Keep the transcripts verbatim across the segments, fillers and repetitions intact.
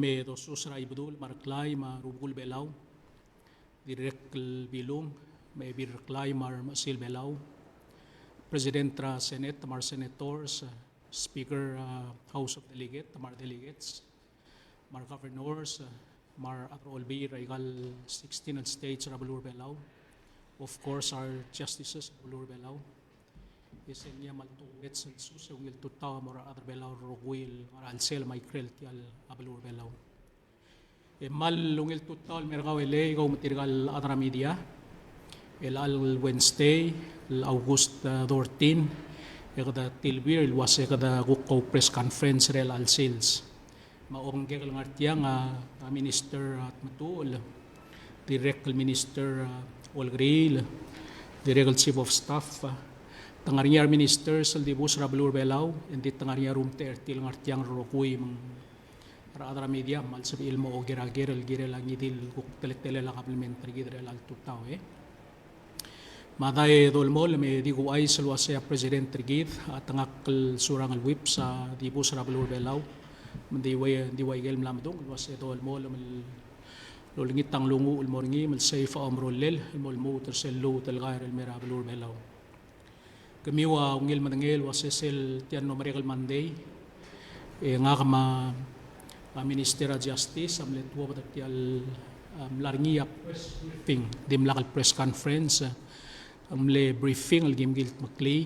E dosus er a Ibedul me a Reklai me a Rubekul Belau, dirrek el Bilung me a Ebil Reklai me a Remechesil Belau, President er a Senate me a re Senators, Speaker er a House of Delegate me a re Delegates, me a re Governors, me a re Olbiil er a ikal sixteen el states er a beluu er a Belau, of course, our justices er a beluu er a Belau. E sel ngii a kmal tokubets el sus e ungil tutau el mo er a rechad er a Belau el rokui el ngar er a chelsel me a ikrel tia el beluu er a Belau. E kmal ungil tutau el mer kau e le kau me tirka el chad er a media. El chelecha el Wednesday el August, eh, thirteen, e kede tilbir el uase kede kuk ko press conference er chelecha el sils. Me a obengkek el ngar tiang a, a Minister, a Tmetuchl, dirrek el Minister, a Olkeriil, dirrek el Chief of Staff, a, te ngar er ngii a re ministers el dibus er a beluu er a Belau, e ng di te ngar er ngii a rumtechei er tir el ngar tiang el rokui me ng a rechad er a media, me a lsebechir el mo oker a ker el kirel a ngii di el kuk teletelel a kabelment er kid er chelecha el tutau, e. Me a dai dolemolem e di kuchais el uase a President er kid a chetengakl el Surangel Whipps a dibus er a beluu er a Belau. Me ng di ua, di ua ikel mla medung el uase dolemolem el olengit a nglunguuch el mo er ngii me le safe a omerolel el mo lmuut er sel lluut el kaer el mer a beluu er a Belau. Kemiu a ungil medengei el uase sel tia el mlo merek el Monday, e ngak me a, a Minister er a Justice a mle tuobed er tia el, a, mla er ngii a press briefing, dimlak el press conference, a mle briefing el kim kildmeklii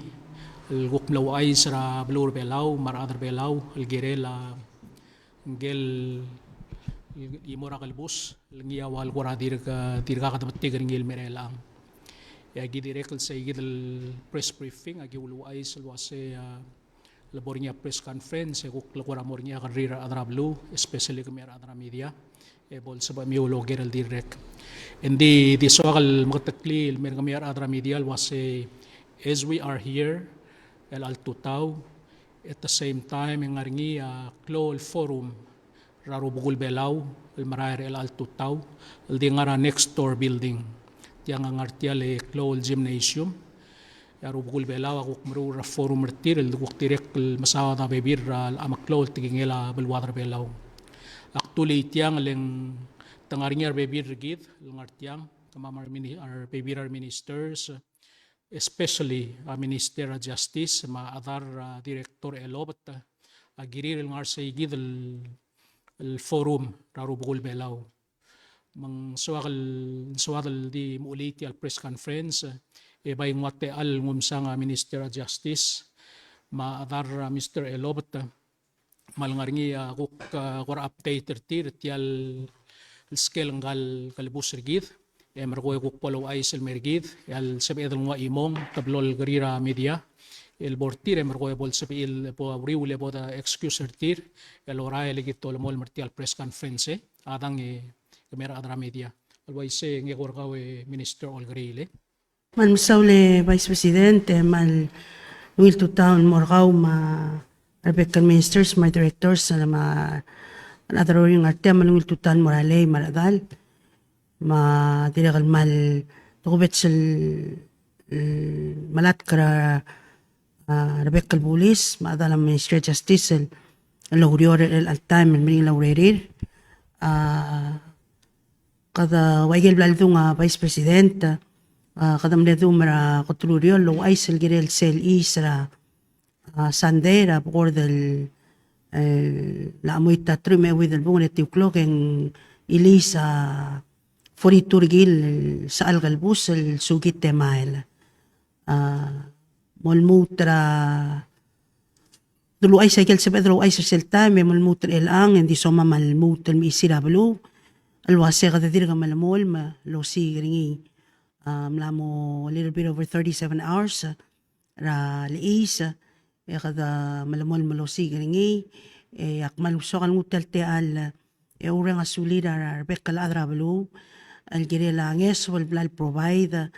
el kuk mle ouchais er a beluu er a Belau me a rechad er a Belau el kirel a ngike el chimo er a kelebus el ngii a ua el kora dirk, dirkak debetik er ngii el mer chelechang. E aki dirrek el seikid el press briefing, aki uluuchais el uase, a, le bo er ngii a press conference, e kuk le kora mo er ngii a kerrir a rechad er a beluu, especially kemiu a rechad er a media, e bo lsebechemiu el oker el dirrek. Engdi di soak el meketeklii el mer kemiu a rechad er a media el uase, as we are here, el chelecha el tutau, at the same time, e ng ngar er ngii a klou el forum er a Rubekul Belau el merael er chelecha el tutau, el di ngar er a next door building. Tiang a ngar tia el klou el gymnasium. E a Rubekul Belau a kuk meruul er a forum er tir el kuk dirrek el mesaod a bebil er a, a meklou el tekingel a beluad er a Belau. Ak dulii tiang e le ng te ngar er ngii a rebebil er kid el ngar tiang, kemam a re mini-, a rebebil er a re ministers, especially a Minister er a Justice me a chedal er a Director Elobet, a kirir el ngar seikid el, el forum er a Rubekul Belau. Me ng soak el, ng soak el di muchelii tia el press conference, e bai ng ua techall el nguu msang a Minister er a Justice me a chedal er a Mister Elobet, me a le ngar er ngii a kuk, a, kora update er tir, tia el, el skel ngka el kelebus er kid, e merekong e kuk bo louchais el mer kid, e a lsebeched el nguu a chimong, teblo el kerir a media, el bo er tir, e merekong e bo lsebechir, bo uriul e bo de excuse er tir, el orael e kid dolemolem er tia el press conference, e, a dang e, kemiu a rechad er a media. El uaisei e ngak er kau e Minister Olkeriil, e. Me a mesaul e Vice President, e me a ungil tutau el mo er kau me a rebek el ministers, me a directors, me a rechad er a Oreor, e me a ungil tutau el mo er a lei me a rechedal. Me a dirrek el kmal tokubets el, el melatk er a, a, rebek el bulis, me a chedal a Ministry of Justice, el, el oureor er chelecha el taem el meringel a urerir. A, Kede ua ikel bla ledung a Vice President, a, kede mle dum er a kot el ureor el ouchais el kirel sel chais er a, a, Sunday er a bekord el, el, a mui ta teruich me a euid el bung er a etiu el klok e ng chiliis a forty-two er kid el sechal kelebus el sukit e mael. A, mo lmuut er a duluuchais a ikel sebeched el ouchais er sel taem e mo lmuut er chelechang, e ng di soam a kmal lmuut el mechisir a beluu el uase kede dirk melemolem el osiik er ngii. A, mla mo a little bit over thirty-seven hours er a lechais, e kede melemolem el osiik er ngii, e ak kmal soak el nguu tia el techall e oureng a sulir a rebek el chad er a beluu el kirel a ngeso el bla le provide,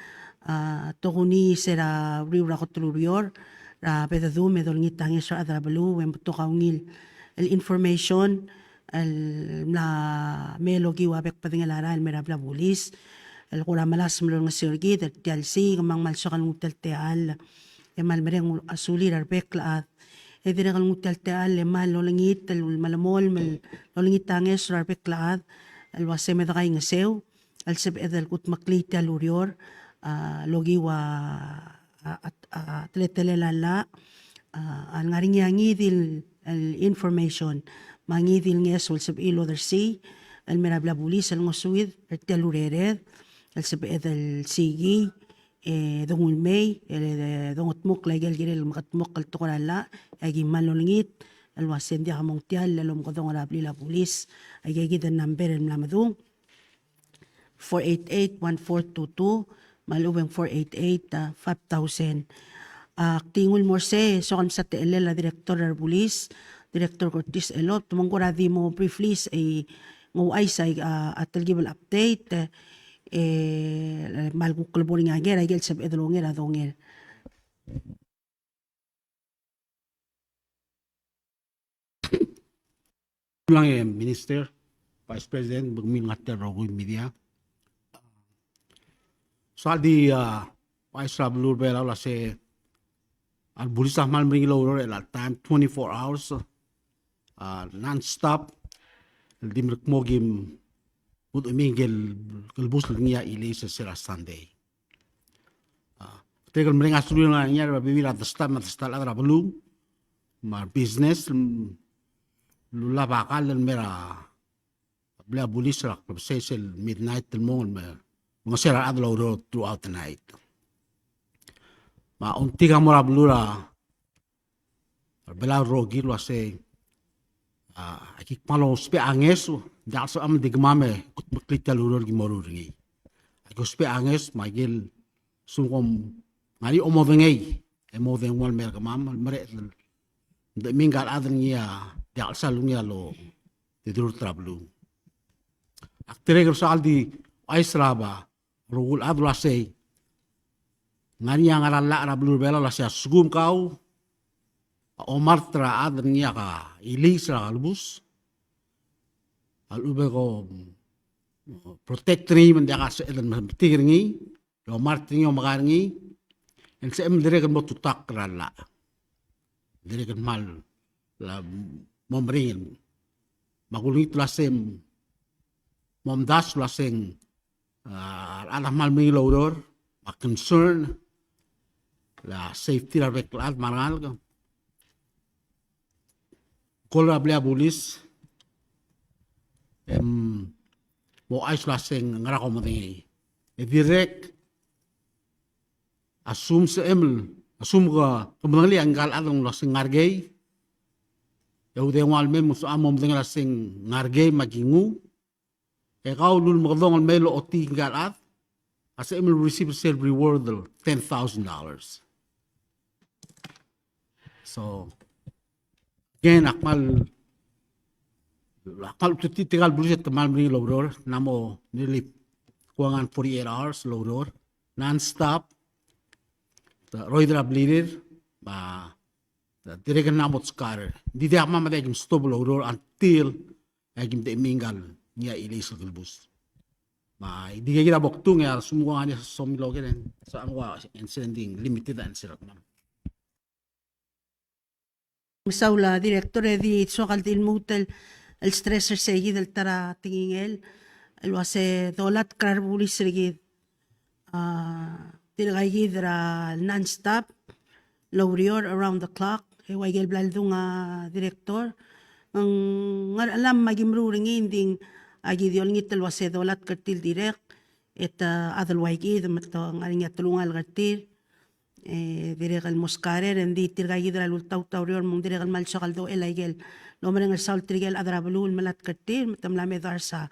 a, tokuni se er a uriul er a kot el ureor er a bededum e dolengit a ngeso er a chad er a beluu e ng betok a ungil el information el mla mei el okiu a bek el bedengel a rael el mei er a blil a bulis el kora melasem el olengeseu er kid er tia el siik. Me ng kmal soak el nguu tia el techall e kmal mereng a sulir a rebek el chad e dirrek el nguu tia el techall e kmal olengit el melemolem el olengit a ngeso er a rebek el chad el uase me dekaingeseu el sebeched el kudmeklii tia el ureor, a, el okiu a, a, a, a teletelel a llach, a, a ngar er ngii a ngii di el, el information me a ngii di el ngeso el sebechir el odersii el mei er a blil a bulis el ngosuid er tia el urered el sebeched el sikii, e dongul mei, e dongedmokl a ikel kirel mekedmokl el tekoi er a llach, e aki kmal olengit el uase ng diak a mong tia el lomekedong er a blil a bulis. Aikakid a number el mla medung, four eight eight, one four two two, me a lechub e ng four eight eight, a, five thousand. Ak di nguu el mo er sei, soak el msa techellel a director er a bulis, Director Curtis Elop, te mo ng kora di mo briefly sei ng ouchais a, a, a telkib el update, e, e, kmal kuk klebo er ngii a ker, a ikel sebeched el onger a donger. Sulang e Minister, Vice President, me kemiu el ngar tia el rokui el media. Soak el di, a, ouchais er a beluu er a Belau el uase a rebulis a kmal meringel el oureor er chelecha el taem, twenty-four hours, a, non-stop, el di merekmo kim kudechemii ngike el kelebus el ngii a chiliis er se er a Sunday. A, dirrek el mereng a saul el ngar er ngii a rebebil er a desta me a desta el chad er a beluu, me a rebusiness, mm, el ulab a kall el mei er a blil a bulis er a klebesei sel midnight el mong el me, mengeser a rechad el oureor throughout the night. Me a ongtik a mo er a beluu er a Belau el rokir el uasei, a, aki kmal ousbech a ngeso, diak el sebecham el di kemam e kudmeklii tia el ureor el ki meruul er ngii. Aki ousbech a ngeso me aki lsekum kom ngar er ngii a omodengei, e modengei el mei er kemam, el mereched el mdechemii ngka el chad el ngii a diak el sal ungil a lo, di dirrek er a beluu. Ak dirrek el soak el di ouchais er a rokui el chad el uasei, ngar er ngii a ngar er a llach er a beluu er a Belau el uasei a lsekum kau a omart er a chad el ngii a chiliis er a kelebus, a lechub e kom protect er ngii me ng diak a sebeched el metik er ngii, el omart er ngii, omeka er ngii, e ng sebechem el dirrek el mo tutakl er a llach. Dirrek el kmal mo meringel. Me a kulengit el uasei, momdasu el uasei, a, a rechad a kmal meringel el oureor, me a concern, el safety er a rebek el chad me a rengalek. Call er a blil a bulis, e mo ouchais el uasei ngera kom medengei. E dirrek, a lsekum sebechem el, a lsekum ke, ke medengelii a ngka el chad el uasei ngar kei, e oudengua el mei me ng sebechem el mo medengei el uasei ngar kei me aki nguu, e kau a lulemekedong el mei el ochotii ngka el chad, a sebechem el receive er sel reward el ten thousand dollars. So, again, ak kmal, ak kmal ultutii tirka el bulis e te kmal meringel el oureor, ng mo nearly kuk ngar er a forty-eight hours el oureor, non-stop, te cheroid er a blirir, me a, te dirrek el ng mo skarer. Ng di diak kemam a diak kim stop el oureor until e aki mdechemii ngka el ngii a chiliis el kelebus. Me a, di kid a bo kdung e a lsekum ng ngar er ngii a somiu el oker e ng sebechem el ua answer e ng di limited a answer er kemam. Mesaul a director, e di soak el di lmuut el, el stress er seikid el ta er a tekingel el uasei dolatk er a rebulis er kid. A, tirkaikid er a non-stop el oureor around the clock, e ua ikel bla ldung a director, ng ngar er a chelam me aki meruul er ngii, ng di aki di olengit el uasei dolatk er tir el dirrek, e te chad el ua ikid me te ngar er ngii a telungalek er tir, e dirrek el mo skarer, e ng di tirkaikid er a lultaut a ureor me ng dirrek el kmal soak el dochel a ikel lomereng er saul tirkel chad er a beluu el melatk er tir, me te mla medars a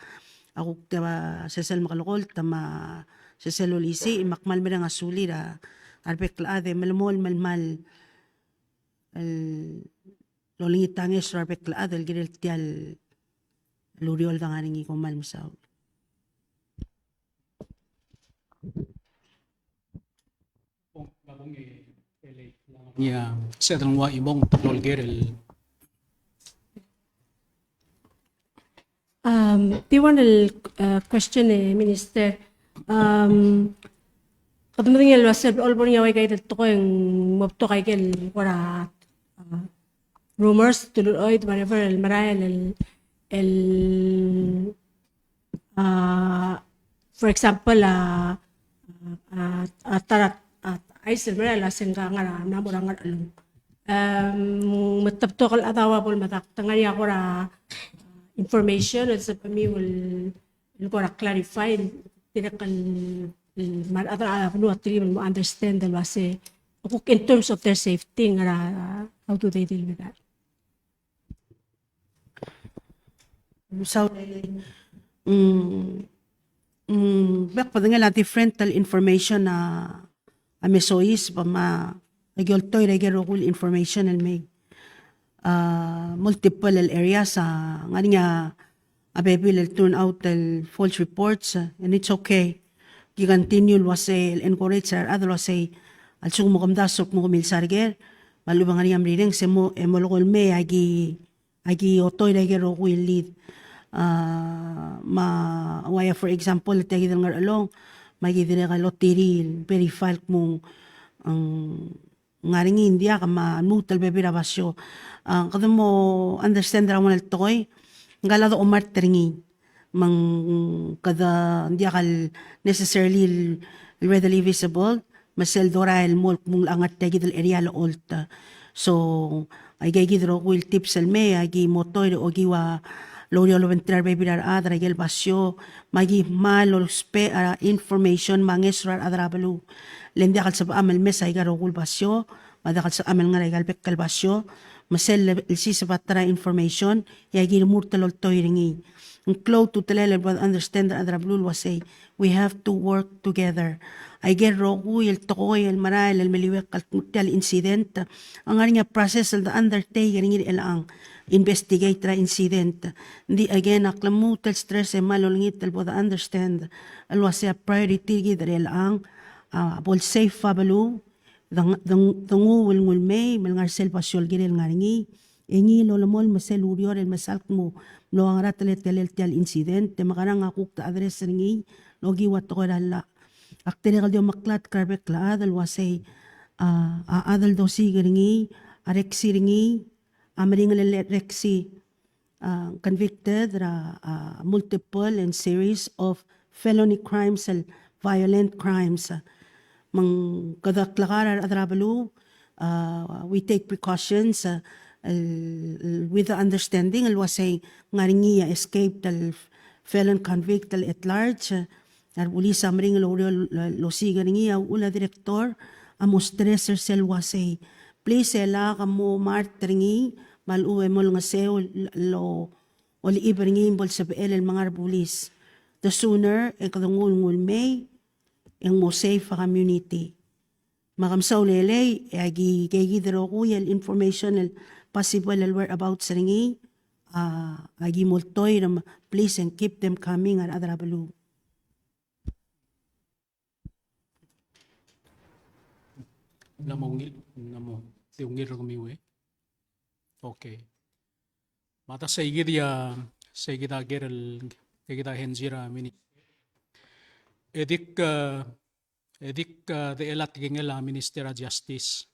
kuk te ba sesel mekelekolt me a sesel olisiich, me ak kmal mereng a sulir a rebek el chad e melemolem el kmal el olengit a ngeso er a rebek el chad el kirel tia el ureor el de ngar er ngii. Kom kmal mesaul. Ia, sel ngua imong tolker el. Um, di one el, uh, question e, Minister. Um, kede medengei el uasei el bo er ngii a ua ikaid el tekoi e ng mo betok a ikel kora, uh, rumors, te ulurechoid, whatever, el merael el, el, a, for example, a, a, a ta er a, a, a chais el merael a se ng ngar er a, ng mo er a Ngerchelong. Em, me te betok el chad a ua bo lemedakt, te ngar er ngii a kora information el sebechemiu el, el kora clarify, dirrek el, el me a rechad er a beluu a telkib el mo understand el uase, kuk in terms of their safety, ngar er a, how do they deal with that? Saul, mm, mm, bek el bedengel a different el information a, a me soiseb me a, aki oltoir a ikel rokui el information el mei. A, multiple el areas a ngar er ngii a bebil el turn out el false reports, and it's okay. Ki continue el uasei el encourage er a rechad el uasei a lsekum ke omdasu el kmo ke milsa er ker, me a lechub e ng ngar er ngii a merirenges e mo, e mo leko el mei, aki, aki oltoir a ikel rokui el lead. A, me a uaia, for example, tia kid el Ngerchelong, me aki dirrek el otirir el verify el kmo ng, ng ngar er ngii, ng diak, me a lmuut el bebil er a basio. A, kede mo understand er a one el tekoi, ngka el chad a omart er ngii. Me ng kede ng diak el necessarily el readily visible, me sel dorael el mo el kmo ng ngar er tia kid el area el ocholt. So, aika kid el rokui el tips el mei, aki mo oltoir e okiu a loureor el obengterir a rebebil er a rechad er a ikel basio, me aki kmal ousbech a information me a ngeso er a rechad er a beluu. Le ng diak el sebecham el mes aika el rokui el basio, me a diak el sebecham el ngar er aika el bek el basio, me sel le, lsiseb a ta er a information, e aki remurt el oltoir er ngii. Ng klou a ultutelel el bo de understand a rechad er a beluu el uasei, we have to work together. Aike el rokui el tekoi el merael el meliuekl el kmo tia el incident, a ngar er ngii a process el de undertake er ngii er chelechang, investigate er a incident. Ng di again, ak lmuut el stress e kmal olengit el bo de understand el uasei a priority er kid er chelechang a bo el safe a beluu, de ng-, de ng-, de nguu el nguu el mei, me le ngar er sel basio el kirel ngar er ngii. E ngii el olemolem me sel ureor el mesa el kmo ng mlo ua ngera a teletelel tia el incident, e mekerang a kuk de address er ngii el okiu a tekoi er a llach. Ak dirrek el di omeklatk er a rebek el chad el uasei, a, a chad el dosiik er ngii, a reksi er ngii, a meringel el reksi, a, convicted er a, a, multiple and series of felony crimes el violent crimes. Me ng kede klekar a rechad er a beluu, a, we take precautions, a, el, el, with the understanding el uasei ng ngar er ngii a escaped el felon convict el at large, a rebulis a meringel el oureor el, el osiik er ngii. A uchul a director a mo stress er sel uasei, please, e lak mo mart er ngii, me a lechub e mo olengeseu el, el, olechiberir ngii me bo lsebechel el menga rebulis. The sooner e kede nguu el nguu el mei, e ng mo safe a community. Me ke mesaul e lei, e aki, aika kid el rokui el information el possible el whereabouts er ngii, a, aki mo oltoir, me please and keep them coming a rechad er a beluu. Ng mo ungil, ng mo, di ungil er kemiu e. Okay. Me a ta sei kid a, sei kid a ker el, sei kid a henzi er a mini. E dik, e, e dik, e, de chelat kengei a Minister er a Justice.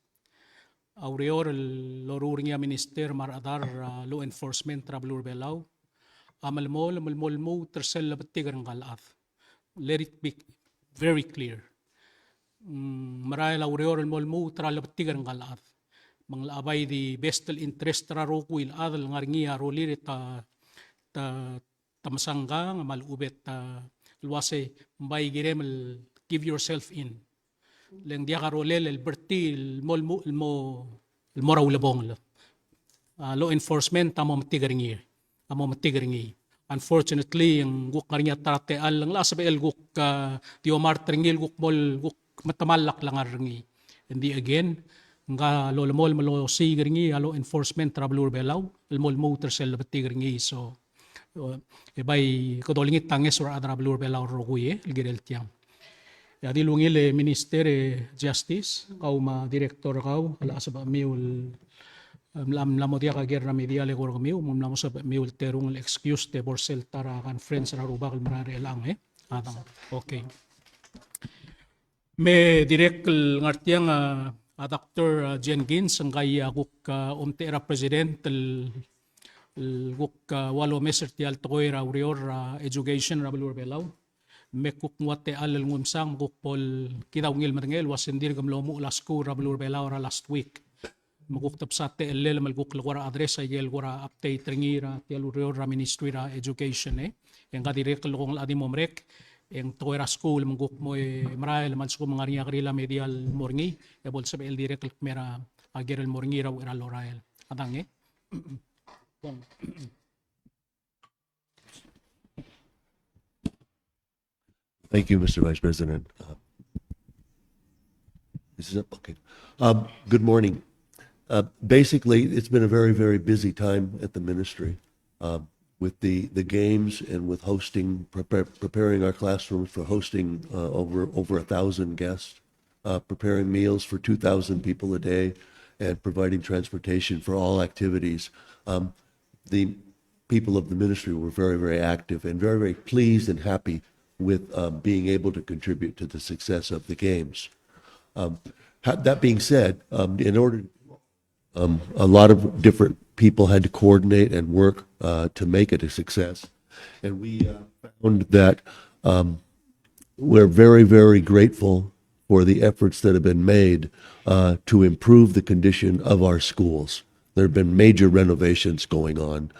A ureor el loruul er ngii a Minister me a rechedal er a law enforcement er a beluu er a Belau a melemolem, melemolem el lmuut er sel lebetik er ngka el chad. Let it be very clear. Mm, merael a ureor el mo lmuut er a lebetik er ngka el chad. Me ng locha bai di best el interest er a rokui el chad el ngar er ngii a rolir e te, te, te mesangkang me a lechub e te, el uasei, ng bai kirem el give yourself in. Le ng diak a rolel el bertii el mo, el mo, el mo, el mo er a ulebongel. A, law enforcement a mo metik er ngii. A mo metik er ngii. Unfortunately, ng kuk ngar er ngii a ta er a techall, ng locha sebechel kuk, a, di omart er ngii el kuk mo, kuk metemall a klengar er ngii. And the again, ngka el olemolem el osiik er ngii a law enforcement er a beluu er a Belau el mo lmuut er sel lebetik er ngii. So, e bai kede olengit a ngeso er a rechad er a beluu er a Belau el rokui, e, el kirel tiang. E a di ungil e Minister e Justice, kau me a Director er kau, a locha sebechemiu el, e, mla, mla mo diak a ker er a media el eko er kemiu, me ng mla mo sebechemiu el terung el excuse e bo er sel ta er a conference er a rubak el merael er chelechang, e. A dang. Okay. Me dirrek el ngar tiang a, a Doctor, a, Jenkins, ngka a kuk, a, omtechei er a president el, el kuk, a, ua lomes er tia el tekoi er a ureor er a education er a beluu er a Belau. Me kuk nguu a techall el nguu msang, me kuk bo el kid a ungil medengei el ua se ng dirk mlo muchel a skuul er a beluu er a Belau er a last week. Me kuk tebsa techellel me le kuk le kora address a ikel kora update er ngii er tia el ureor er a Ministry er a Education, e. E ngka dirrek el kongei a di mo merek, e ng tekoi er a skuul me ng kuk mo merael me a lsekum ng ngar er ngii a kerir el media el mo er ngii, e bo el sebechel dirrek el kmei er a ker el mo er ngii er a uchei er a lorael. A dang, e. Thank you, Mister Vice President. Uh, this is up? Okay. Um, good morning. Uh, basically, it's been a very, very busy time at the ministry, um, with the, the games and with hosting, prepare, preparing our classrooms for hosting, uh, over, over a thousand guests, uh, preparing meals for two thousand people a day, and providing transportation for all activities. Um, the people of the ministry were very, very active and very, very pleased and happy with, um, being able to contribute to the success of the games. Um, ha-, that being said, um, in order, um, a lot of different people had to coordinate and work, uh, to make it a success. And we, uh, found that, um, we're very, very grateful for the efforts that have been made, uh, to improve the condition of our schools. There have been major renovations going on,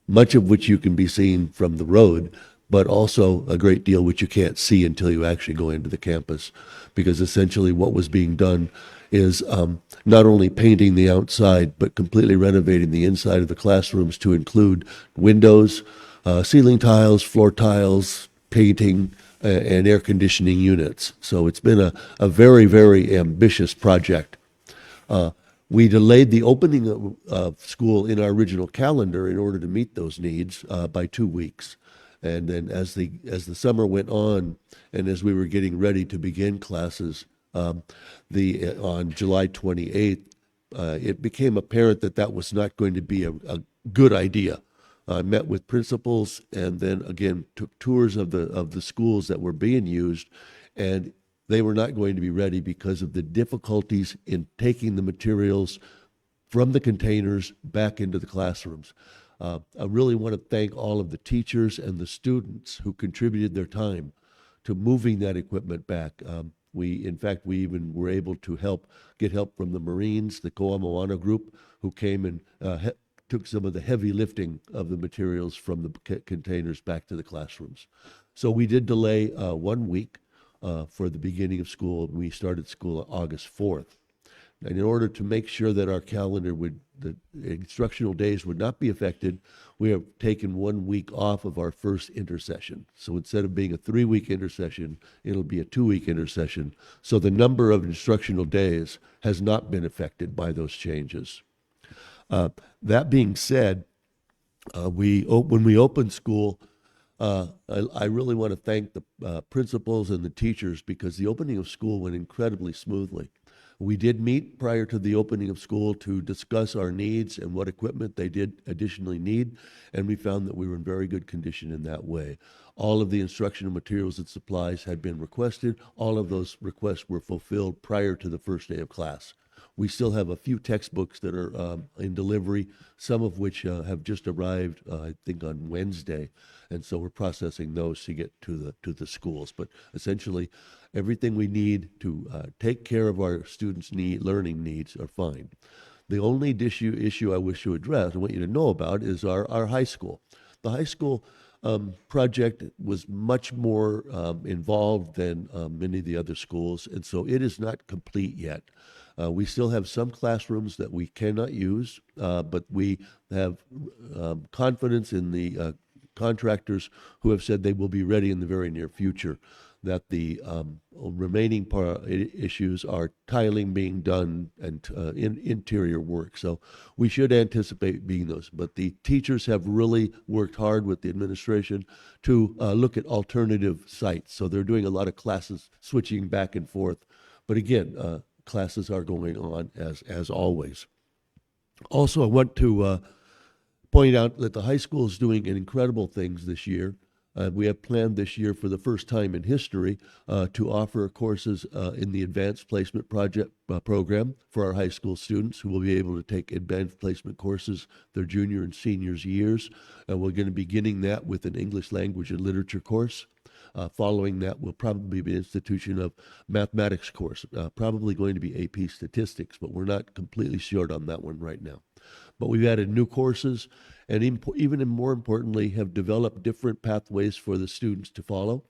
much of which you can be seeing from the road, but also a great deal which you can't see until you actually go into the campus, because essentially what was being done is, um, not only painting the outside, but completely renovating the inside of the classrooms to include windows, uh, ceiling tiles, floor tiles, painting, uh, and air conditioning units. So it's been a, a very, very ambitious project. Uh, we delayed the opening of, of school in our original calendar in order to meet those needs, uh, by two weeks. And then as the, as the summer went on and as we were getting ready to begin classes, um, the, uh, on July twenty-eighth, uh, it became apparent that that was not going to be a, a good idea. I met with principals and then again took tours of the, of the schools that were being used, and they were not going to be ready because of the difficulties in taking the materials from the containers back into the classrooms. Uh, I really want to thank all of the teachers and the students who contributed their time to moving that equipment back. Um, we, in fact, we even were able to help, get help from the Marines, the Koa Moana group, who came and, uh, he-, took some of the heavy lifting of the materials from the c-, containers back to the classrooms. So we did delay, uh, one week, uh, for the beginning of school. We started school on August fourth. And in order to make sure that our calendar would, the instructional days would not be affected, we have taken one week off of our first intersession. So instead of being a three-week intersession, it'll be a two-week intersession. So the number of instructional days has not been affected by those changes. Uh, that being said, uh, we op-, when we opened school, uh, I, I really want to thank the, uh, principals and the teachers, because the opening of school went incredibly smoothly. We did meet prior to the opening of school to discuss our needs and what equipment they did additionally need, and we found that we were in very good condition in that way. All of the instructional materials and supplies had been requested. All of those requests were fulfilled prior to the first day of class. We still have a few textbooks that are, um, in delivery, some of which, uh, have just arrived, uh, I think, on Wednesday, and so we're processing those to get to the, to the schools. But essentially, everything we need to, uh, take care of our students' need, learning needs are fine. The only issue, issue I wish to address, I want you to know about, is our, our high school. The high school, um, project was much more, um, involved than, um, many of the other schools, and so it is not complete yet. Uh, we still have some classrooms that we cannot use, uh, but we have, um, confidence in the, uh, contractors who have said they will be ready in the very near future, that the, um, remaining par-, i-, issues are tiling being done and, uh, in-, interior work. So we should anticipate being those. But the teachers have really worked hard with the administration to, uh, look at alternative sites. So they're doing a lot of classes switching back and forth. But again, uh, classes are going on as, as always. Also, I want to, uh, point out that the high school is doing incredible things this year. Uh, we have planned this year for the first time in history, uh, to offer courses, uh, in the Advanced Placement Project, uh, program for our high school students who will be able to take advanced placement courses their junior and seniors years. And we're gonna be beginning that with an English language and literature course. Uh, following that will probably be an institution of mathematics course, uh, probably going to be A P statistics, but we're not completely sure on that one right now. But we've added new courses and impo-, even more importantly, have developed different pathways for the students to follow,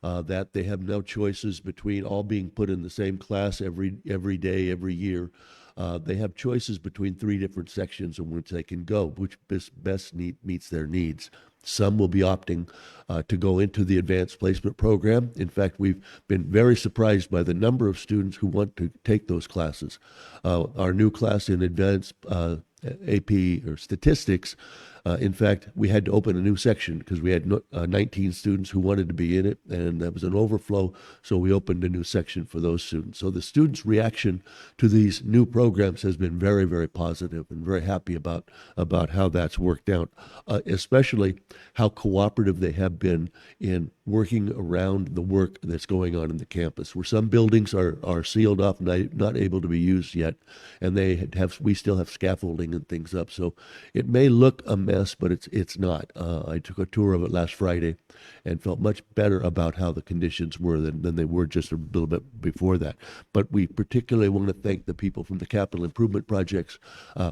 uh, that they have no choices between all being put in the same class every, every day, every year. Uh, they have choices between three different sections in which they can go, which best, best need, meets their needs. Some will be opting, uh, to go into the advanced placement program. In fact, we've been very surprised by the number of students who want to take those classes. Uh, our new class in advanced, uh, A P or statistics, uh, in fact, we had to open a new section because we had no, uh, nineteen students who wanted to be in it, and that was an overflow, so we opened a new section for those students. So the students' reaction to these new programs has been very, very positive, and very happy about, about how that's worked out, uh, especially how cooperative they have been in working around the work that's going on in the campus, where some buildings are, are sealed off and not, not able to be used yet, and they have, we still have scaffolding and things up. So it may look a mess, but it's, it's not. Uh, I took a tour of it last Friday and felt much better about how the conditions were than, than they were just a little bit before that. But we particularly want to thank the people from the capital improvement projects, uh,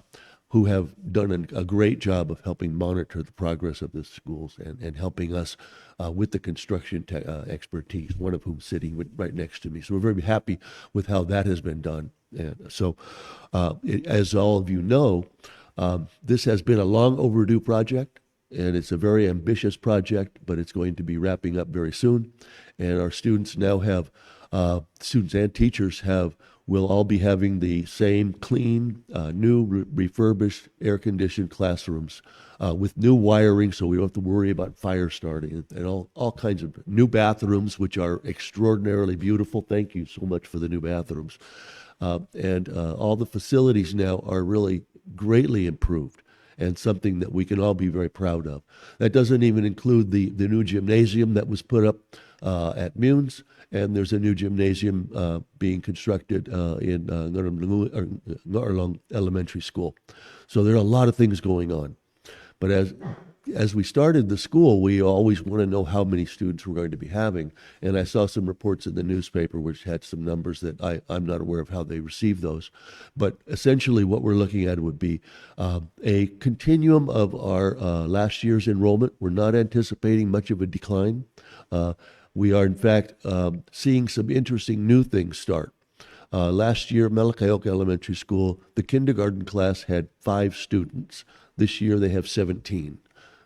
who have done an, a great job of helping monitor the progress of the schools and, and helping us, uh, with the construction te-, uh, expertise, one of whom sitting with, right next to me. So we're very happy with how that has been done. And so, uh, it, as all of you know, um, this has been a long overdue project, and it's a very ambitious project, but it's going to be wrapping up very soon. And our students now have, uh, students and teachers have, will all be having the same clean, uh, new re-, refurbished, air-conditioned classrooms, uh, with new wiring, so we don't have to worry about fire starting, and, and all, all kinds of new bathrooms, which are extraordinarily beautiful. Thank you so much for the new bathrooms. Uh, and, uh, all the facilities now are really greatly improved and something that we can all be very proud of. That doesn't even include the, the new gymnasium that was put up, uh, at Munes, and there's a new gymnasium, uh, being constructed, uh, in, uh, Ngarlung, or Ngarlung Elementary School. So there are a lot of things going on. But as, as we started the school, we always want to know how many students we're going to be having. And I saw some reports in the newspaper which had some numbers that I, I'm not aware of how they received those. But essentially what we're looking at would be, uh, a continuum of our, uh, last year's enrollment. We're not anticipating much of a decline. Uh, we are, in fact, um, seeing some interesting new things start. Uh, last year, Melekeok Elementary School, the kindergarten class had five students. This year, they have seventeen.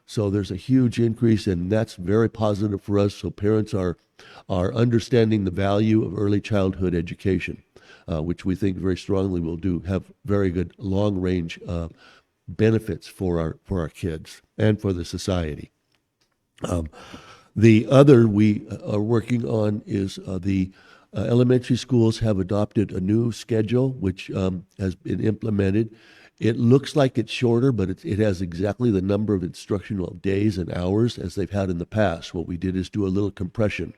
So there's a huge increase, and that's very positive for us. So parents are, are understanding the value of early childhood education, uh, which we think very strongly will do, have very good long-range, uh, benefits for our, for our kids and for the society. Um, the other we, uh, are working on is, uh, the, uh, elementary schools have adopted a new schedule, which, um, has been implemented. It looks like it's shorter, but it, it has exactly the number of instructional days and hours as they've had in the past. What we did is do a little compression.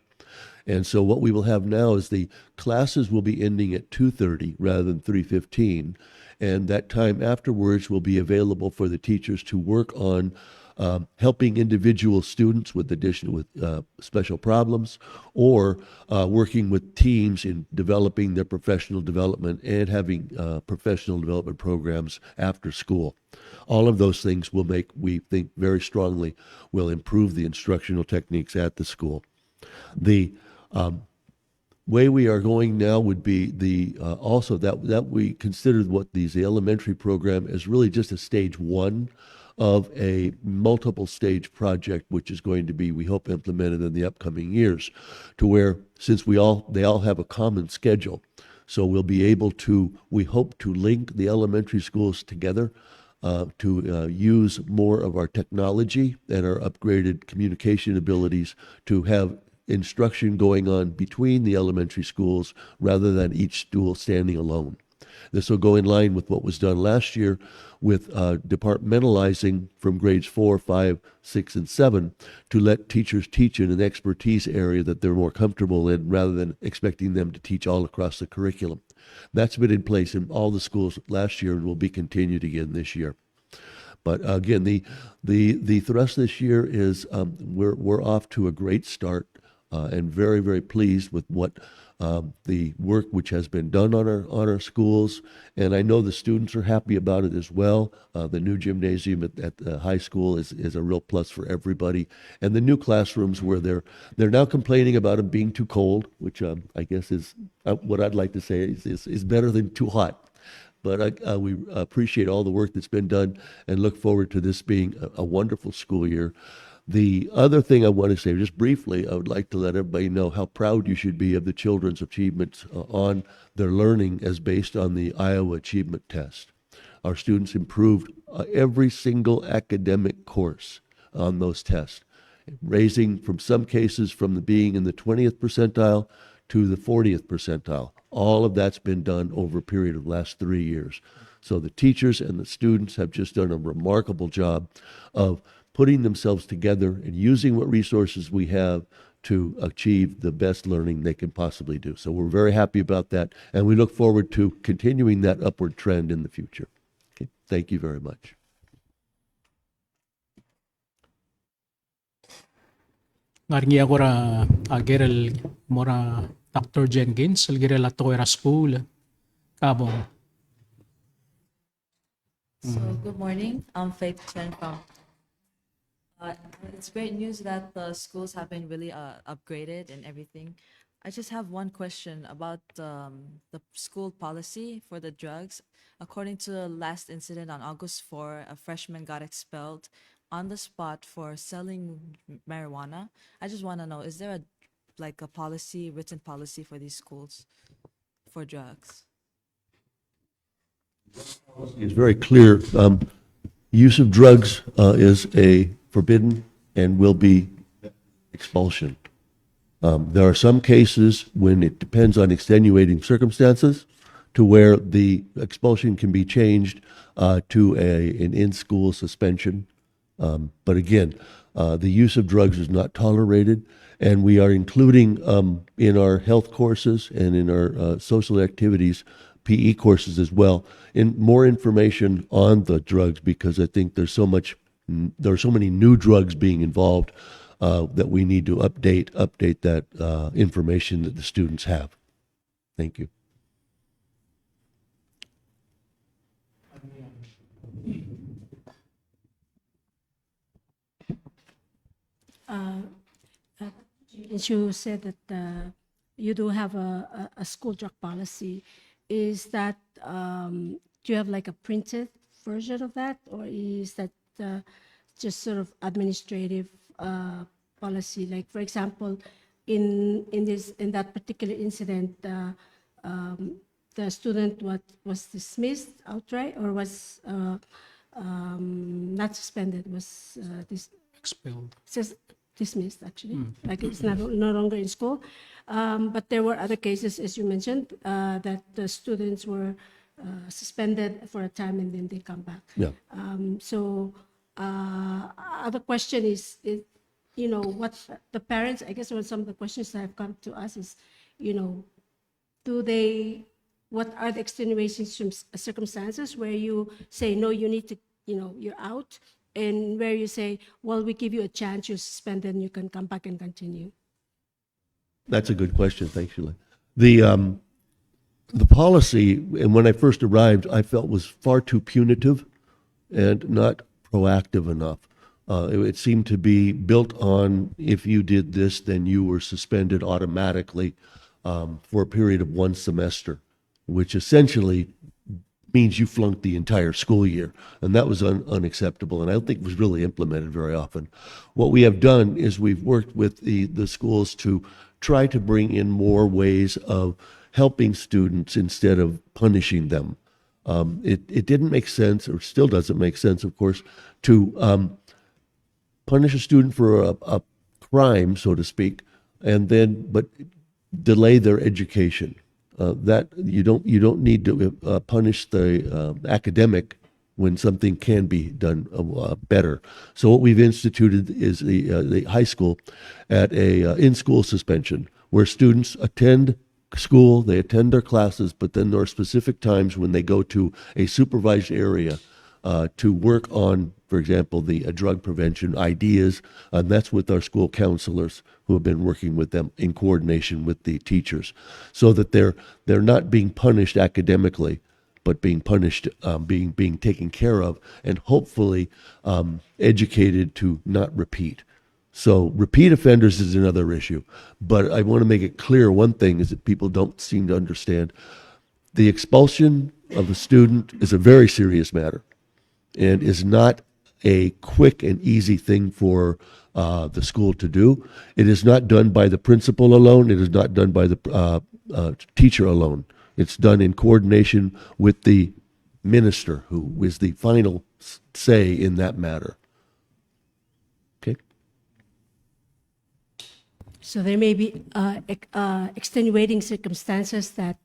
And so what we will have now is the classes will be ending at two thirty rather than three fifteen, and that time afterwards will be available for the teachers to work on, um, helping individual students with additional, with, uh, special problems, or, uh, working with teams in developing their professional development and having, uh, professional development programs after school. All of those things will make, we think very strongly, will improve the instructional techniques at the school. The, um, way we are going now would be the, uh, also that, that we consider what these, the elementary program is really just a stage one of a multiple stage project, which is going to be, we hope, implemented in the upcoming years, to where, since we all, they all have a common schedule, so we'll be able to, we hope to link the elementary schools together, uh, to, uh, use more of our technology and our upgraded communication abilities to have instruction going on between the elementary schools rather than each school standing alone. This will go in line with what was done last year with, uh, departmentalizing from grades four, five, six, and seven to let teachers teach in an expertise area that they're more comfortable in rather than expecting them to teach all across the curriculum. That's been in place in all the schools last year and will be continued again this year. But again, the, the, the thrust this year is, um, we're, we're off to a great start, uh, and very, very pleased with what, um, the work which has been done on our, on our schools. And I know the students are happy about it as well. Uh, the new gymnasium at, at the high school is, is a real plus for everybody. And the new classrooms where they're, they're now complaining about them being too cold, which, um, I guess is, uh, what I'd like to say is, is, is better than too hot. But, uh, uh, we appreciate all the work that's been done and look forward to this being a, a wonderful school year. The other thing I want to say, just briefly, I would like to let everybody know how proud you should be of the children's achievements, uh, on their learning as based on the Iowa Achievement Test. Our students improved, uh, every single academic course on those tests, raising from some cases from the being in the twentieth percentile to the fortieth percentile. All of that's been done over a period of the last three years. So the teachers and the students have just done a remarkable job of putting themselves together and using what resources we have to achieve the best learning they can possibly do. So we're very happy about that, and we look forward to continuing that upward trend in the future. Okay, thank you very much. Ng ngar er ngii a kora, a, ker el mo er a Doctor Jenkins, el kirel a tekoi er a skuul. Kabong. So, good morning. I'm Faith Chen from. Uh, it's great news that the schools have been really, uh, upgraded and everything. I just have one question about, um, the school policy for the drugs. According to the last incident on August four, a freshman got expelled on the spot for selling m-, marijuana. I just wanna know, is there a, like, a policy, written policy for these schools for drugs? It's very clear. Um, use of drugs, uh, is a forbidden and will be expulsion. Um, there are some cases when it depends on extenuating circumstances to where the expulsion can be changed, uh, to a, an in-school suspension. Um, but again, uh, the use of drugs is not tolerated, and we are including, um, in our health courses and in our, uh, social activities, P E courses as well, in more information on the drugs, because I think there's so much, there are so many new drugs being involved, uh, that we need to update, update that, uh, information that the students have. Thank you. Uh, uh, since you said that, uh, you do have a, a, a school drug policy, is that, um, do you have, like, a printed version of that, or is that, uh, just sort of administrative, uh, policy? Like, for example, in, in this, in that particular incident, uh, um, the student was, was dismissed outright, or was, uh, um, not suspended, was, uh, dis-, expelled. Says dismissed, actually. Mm. Like, it's not, no longer in school. Um, but there were other cases, as you mentioned, uh, that the students were, uh, suspended for a time and then they come back. Yeah. Um, so, uh, other question is, is, you know, what the parents, I guess, one, some of the questions that have come to us is, you know, do they, what are the extenuating circum-, circumstances where you say, "No, you need to, you know, you're out," and where you say, "Well, we give you a chance, you're suspended, and you can come back and continue"? That's a good question. Thanks, Sheila. The, um, the policy, and when I first arrived, I felt was far too punitive and not proactive enough. Uh, it, it seemed to be built on, if you did this, then you were suspended automatically, um, for a period of one semester, which essentially means you flunked the entire school year. And that was un-, unacceptable, and I don't think was really implemented very often. What we have done is we've worked with the, the schools to try to bring in more ways of helping students instead of punishing them. Um, it, it didn't make sense, or still doesn't make sense, of course, to, um, punish a student for a, a crime, so to speak, and then, but delay their education. Uh, that you don't, you don't need to uh, punish the uh, academic when something can be done uh, uh, better. So what we've instituted is the, uh, the high school at a uh, in-school suspension where students attend school, they attend their classes, but then there are specific times when they go to a supervised area uh, to work on, for example, the uh, drug prevention ideas, and that's with our school counselors who have been working with them in coordination with the teachers, so that they're they're not being punished academically, but being punished, um, being being taken care of, and hopefully um, educated to not repeat. So repeat offenders is another issue, but I want to make it clear one thing is that people don't seem to understand. The expulsion of a student is a very serious matter and is not a quick and easy thing for uh, the school to do. It is not done by the principal alone. It is not done by the uh, uh, teacher alone. It's done in coordination with the minister, who is the final say in that matter. Okay. So there may be uh, ex- uh, extenuating circumstances that,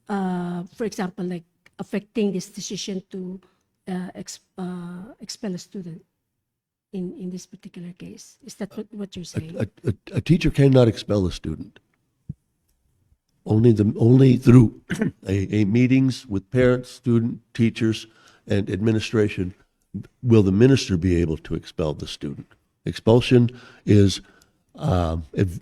uh, for example, like affecting this decision to uh, ex- uh, expel a student in, in this particular case. Is that what, what you're saying? A, a, a teacher cannot expel a student. Only the only through a, a meetings with parents, student, teachers, and administration will the minister be able to expel the student. Expulsion is um, if,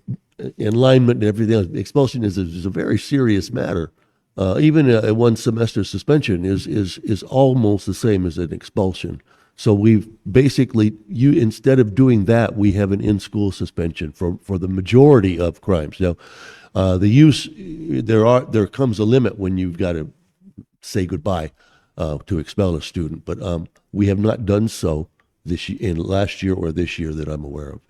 enlinement and everything else. Expulsion is a, is a very serious matter. Uh, even a, a one semester suspension is is is almost the same as an expulsion. So we've basically, you, instead of doing that, we have an in-school suspension for for the majority of crimes. Now, uh, the use there are there comes a limit when you've got to say goodbye uh, to expel a student, but um, we have not done so this y- in last year or this year that I'm aware of.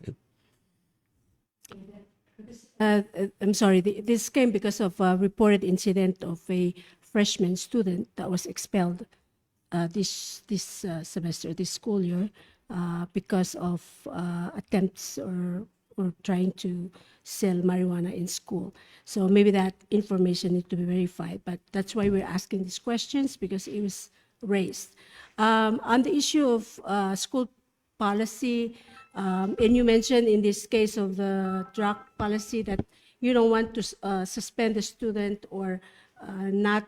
Uh, uh, I'm sorry, th- this came because of a reported incident of a freshman student that was expelled uh, this this uh, semester, this school year, uh, because of uh, attempts or or trying to sell marijuana in school. So maybe that information need to be verified, but that's why we're asking these questions because it was raised. Um, on the issue of uh, school policy, um, and you mentioned in this case of the drug policy that you don't want to uh, suspend the student or uh, not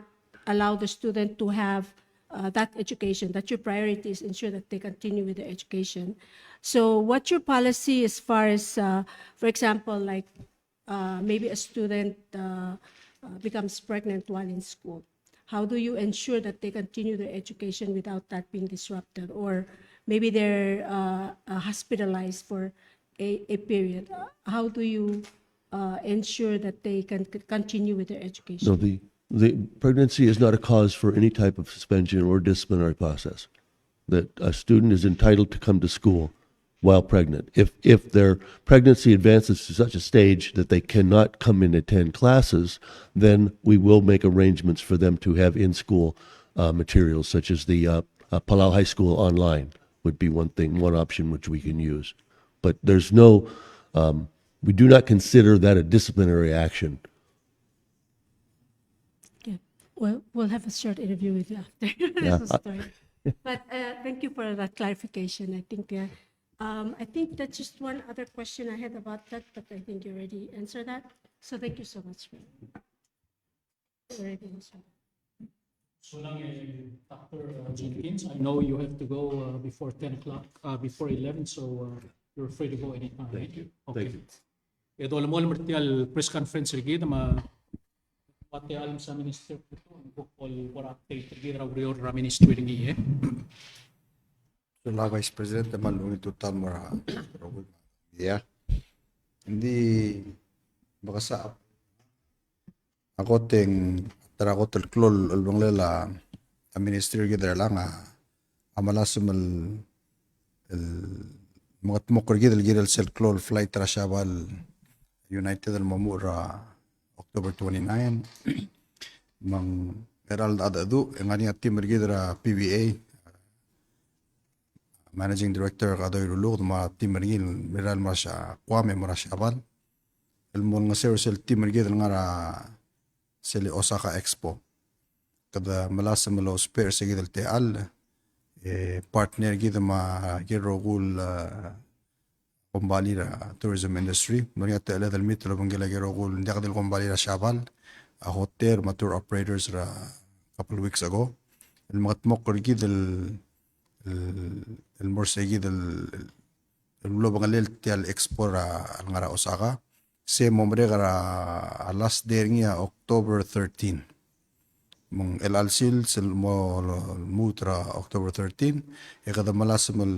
allow the student to have uh, that education, that your priority is ensure that they continue with their education. So what's your policy as far as, uh, for example, like uh, maybe a student uh, uh, becomes pregnant while in school? How do you ensure that they continue their education without that being disrupted? Or maybe they're uh, uh, hospitalized for a, a period. Uh, How do you uh, ensure that they can c- continue with their education? No, the the pregnancy is not a cause for any type of suspension or disciplinary process. That a student is entitled to come to school while pregnant. If if their pregnancy advances to such a stage that they cannot come and attend classes, then we will make arrangements for them to have in-school uh, materials such as the uh, uh, Palau High School online would be one thing, one option which we can use. But there's no, um, we do not consider that a disciplinary action. Yeah. Well, we'll have a short interview with you after Yeah, this I- story. But uh, thank you for that clarification. I think uh, um, I think that's just one other question I had about that, but I think you already answered that. So thank you so much. You already answered. So lang, eh, Doctor uh, Jenkins, I know you have to go uh, before ten o'clock, uh, before eleven, so uh, you're free to go anytime. Thank you. Okay. Thank you. E dolemolem er tia el press conference er kid me a tia el msa minister, kuk el kora update er kid er a ureor er a ministry er ngii, eh. Sulang Vice President, me a ungil tutau el mo er a, ia. Ng di, bekesa a kot e ng, ta er a kot el klou el, el bengkel a, a ministry er kid er chelechang a, a melasem el, el, mengetmokl er kid el kirel sel klou el flight er a Siabal United el mo muchel er a October twenty-nine. Me ng, er a cheldecheduch, e ng ngar er ngii a team er kid er a P B A, Managing Director Kadoi Ruluked, me a team er ngii el mirrael el mo er a Sia-, Guam e mo er a Siabal. El mo olengeseu er sel team er kid el ngar er a sel Osaka Expo. Kede melasem el ousbech er se kid el techall, e, partner kid me a ikel rokui el, e, kombalii er a tourism industry. Ng ngar er ngii a techelled el meet el obengkel a ikel rokui el, ng diak di el kombalii er a Siabal, a hotel me a tour operators er a couple weeks ago. El mengedmokl er kid el, el, el mo er se kid el, el, el mlo obengelel tia el expo er a, el ngar er a Osaka. Se mo merek er a, a last day er ngii a October thirteen. Me ng chelecha el sils el mo lmuut er a October thirteen, e kede melasem el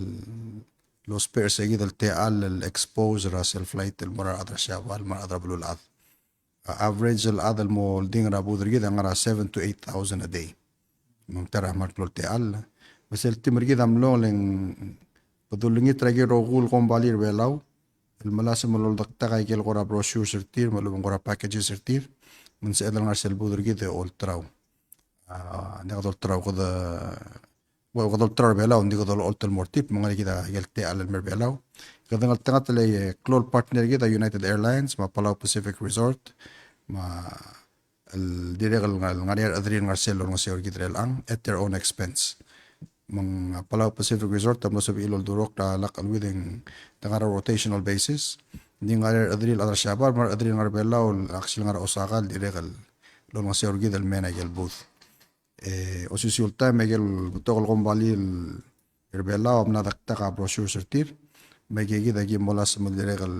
ousbech er se kid el techall el expose er a sel flight el mo er a rechad er a Siabal me a rechad er a beluulechad. A average el chad el mo oldingel er a booth er kid a ngar er a seven to eight thousand a day. Me ng ta er a kmal klou el techall. Me sel team er kid a mlo, le ng bedul olengit er a ikel rokui el kombalii er a Belau el melasem el oldektak a ikel kora brochures er tir me a lechub e ng kora packages er tir. Me ng sebeched el ngar sel booth er kid e olterau. A, ng diak dolterau, kede, well, kede olterau er a Belau, ng di kede olecholt el mo er tir, me ng ngar er kid a ikel techall el mei er a Belau. Kede ngeltengat el, e, klou el partner er kid a United Airlines me a Palau Pacific Resort, me a el dirrek el ngar, ngar er ngii a rechederir el ngar sel olengeseu er kid er chelechang at their own expense. Me ng, a, Palau Pacific Resort a mlo sebechir el oldurokl a lak cheleuid e ng di ngar er a rotational basis. Ng di ngar er ngii a rechederir el chad er a Siabal me a rechederir el ngar er a Belau el actually ngar er a Osaka el dirrek el olengeseu er kid el mei er a ikel booth. E, osisiu el taem e ikel betok el kombalii er a Belau a mla dektak a brochures er tir. Me aika kid a ki melasem el dirrek el,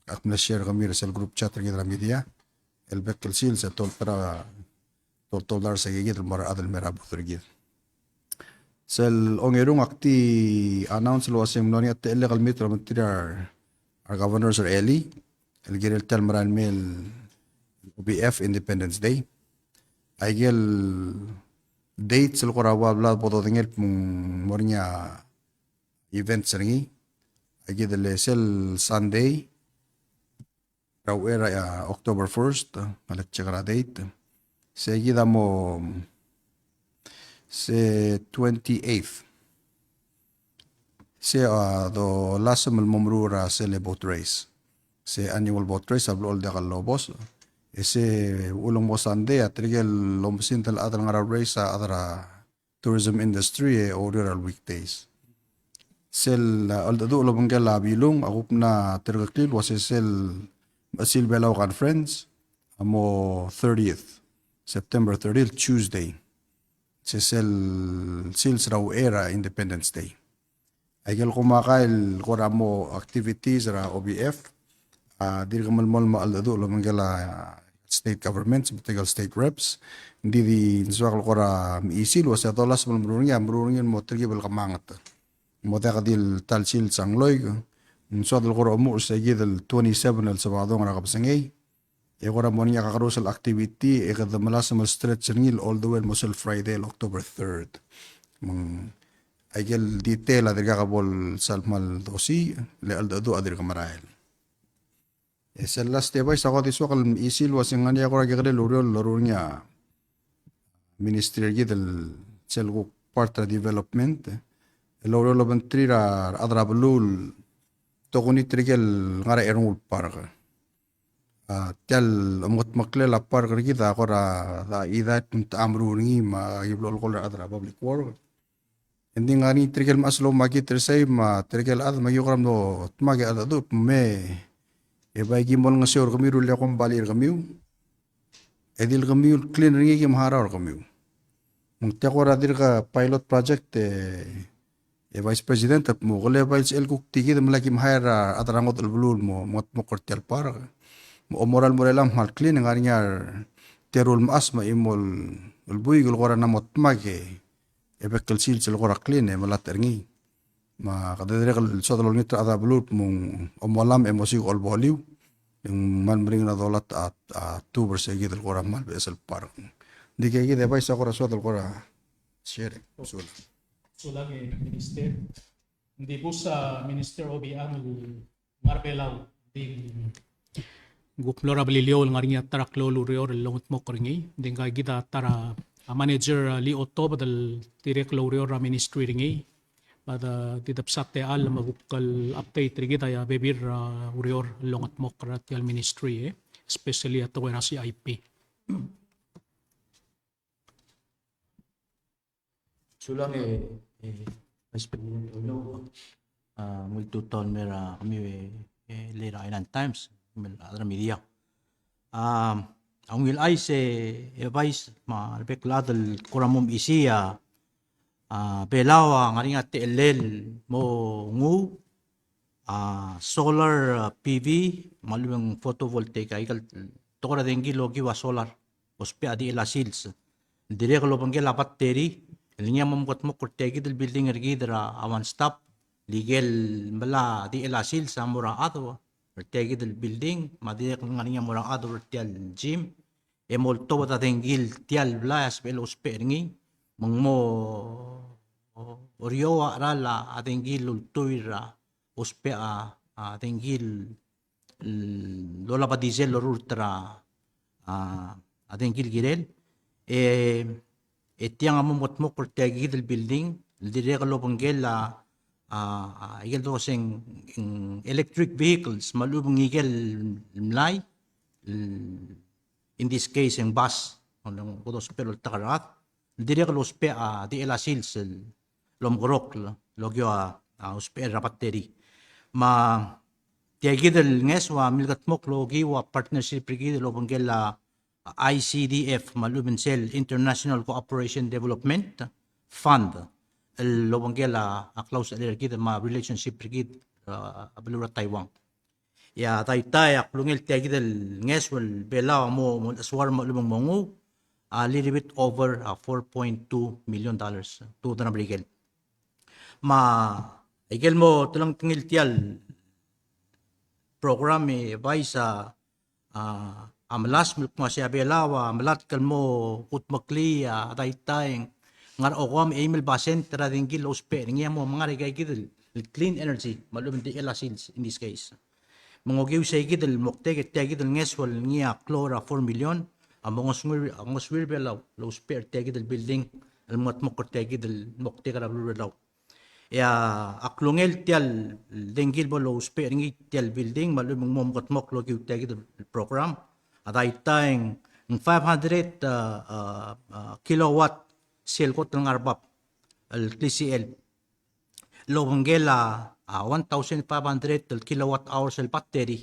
ak mle share er kemiu er sel group chat er kid er a media el bek el sils e tolterau, tol, tolterau er se kid el mo er a rechad el mei er a booth er kid. Sel ongerung, ak di announce el uasei ng mlo er ngii a techellek el meet el obengterir a re governors er a elii el kirel tia el merael mei el O B F Independence Day. Aikel dates el kora ua bla bo dodengei el kmo ng mo er ngii a events er ngii. Aika kid el sel Sunday er a uchei er a, a, October first, a, ak check er a date. Se kid a mo, se twenty-eighth. Se, a, dolasem el mo meruul er a sel boat race. Se annual boat race a blechoel diak lobos. E se uchul e ng mo Sunday, a tirke el oumesingd el chad el ngar er a race a chad er a tourism industry e oureor er a weekdays. Sel, a, cheldecheduch el obengkel a Bilung a kuk mla terkeklii el uasei sel Mechesil Belau Conference a mo thirtieth, September thirtieth, Tuesday. Se sel sils er a uchei er a Independence Day. Aikel komakai el kora mo activities er a O B F, a, dirk melemolem a cheldecheduch el obengkel a state governments, me tirke el state reps, ng di, di ng soak el kora mechisi el uasei a dolasem el meruul er ngii, a meruul er ngii el mo telkib el kemanget. Mo diak di el ta el sils a ngloik, ng soad el kora omuchel er se kid el twenty-seven el Sabadong er a kebesengei, e kora mo er ngii a kakerous el activity, e kede melasem el stretch er ngii el all the way el mo sel Friday el October third. Me ng aikel detail a dirkak bo el sal kmal dosii, le cheldecheduch a dirk merael. E sel last advice a ko di soak el mechisi el uasei ng ngar er ngii a kora kekerei el ureor el loruul er ngii a ministry er kid el sel kuk part er a development, el oureor el obengterir a rechad er a beluu el tokuni tirke el ngar er a Ernguul Park. A, tia el omengetmeklel a park er kid a kora, a, idea el kmo ng techa meruul er ngii me a ki blechoel call er a rechad er a public work. E ng di ngar er ngii tirke el mechas el oumakit er sei me a tirke el chad me a ki kora mlo dmak e cheldecheduch el kmo me, e bai ki mo olengeseu er kemiu el rullii a kombalii er kemiu, e di le kemiu el clean er ngii e ki mo harau er kemiu. Me ng tia kora dirk pilot project e, e Vice President el kmo kele bai sel kuk di kid me lak ki mo hire a rechad er a ngodech el beluu el mo, mo mengetmokl er tia el park. Me a omorael el mo er chelechang me ng kmal clean, e ng ngar er ngii a teru el mechas me a chimo el buik el kora mla mo dmak e, e bek el sils el kora clean e melatech er ngii. Me kede dirrek el soad el olengit er a rechad er a beluu el kmo ng omolam e mosiik a olboliu. E ng kmal meringel a dolatech a, a tube er se kid el kora kmal beches el park. Ng di aika kid e Vice a kora soad el kora share. Sulang. Sulang e Minister. Ng di bus a Minister Obichang el ngar er a Belau, ng di ng kuk mlo er a Beliliou el ngar er ngii a ta er a klou el ureor el longetmokl er ngii. Ng di ngka kid a ta er a, a manager, a, Lee Otobed el dirrek el oureor er a ministry er ngii. Me a di debsa techall me kuk el update er kid a bebil er a ureor el longetmokl er tia el ministry, e, especially a tekoi er a C I P. Sulang e, e, Vice President Oilouch, a, ungil tutau el mer a kemiu e, e, le er a Island Times, me a rechad er a media. A, a ungil chais e, e Vice me a rebek el chad el kora mo mesisiich a, a, Belau a ngar er ngii a techellel el mo nguu, a, solar, a, P V, me a lechub e ng photovoltaic, aika el tekoi er a dengki el okiu a solar, ousbech a dichel a sils. Dirrek el obengkel a battery, el ngii a mo mekedmokl er tia kid el building er kid er a One Stop, el ikel melai a dichel a sils a mo er a chad er tia kid el building, me a dirrek el ngar er ngii a mo er a chad er tia el gym, e mo oltobed a dengki el tia el blai a sebechel ousbech er ngii, me ng mo, o, oreor a cheral a dengki el ultuil er a ousbech a, a dengki el, el lolab a diesel el lorurt er a, a, a dengki el kirel. E, e tiang a mo mekedmokl er tia kid el building, el dirrek el obengkel a, a, a, ikel doseng, mm, electric vehicles, me a lechub e ng ikel mlai, el, in this case, e ng bus, el kede ousbech el oltak er a rechad, el dirrek el ousbech a dichel a sils el omekeroul el okiu a, a, ousbech er a battery. Me tia kid el ngeso a milkedmokl el okiu a partnership er kid el obengkel a I C D F, me a lechub e ng sel International Cooperation Development Fund, el obengkel a, a klausechelel er kid me a relationship er kid, a, a beluu er a Taiwan. E a daitai a klungel tia kid el ngeso el Belau a mo, mo solar me a lechub e ng mo nguu, a little bit over, a, four point two million dollars, tuobed er a Merikel. Me a ikel mo telengtengil tia el program e Vice a, a, a melasem el kmo a sei a Belau a melatk el mo kudmeklii a daitai e ng ngar er a okeim e eim el basent er a dengki el ousbech er ngii a mo menga er aika kid el, el clean energy, me a lechub e ng dichel a sils in this case. Me ng okiu sei kid el moktek e tia kid el ngeso el ngii a klou er a four million a mo ngosuir, a ngosuir Belau el ousbech er tia kid el building el mengedmokl er tia kid el moktek er a beluu er a Belau. E a klungel tia el dengki el bo lousbech er ngii tia el building me a lechub e ng mo mekedmokl el okiu tia kid el program a daitai e ng five hundred, a, a, a, kilowatt sel kot el ngar er a bab el klisichel el obengkel a, a, one thousand five hundred el kilowatt hours el battery.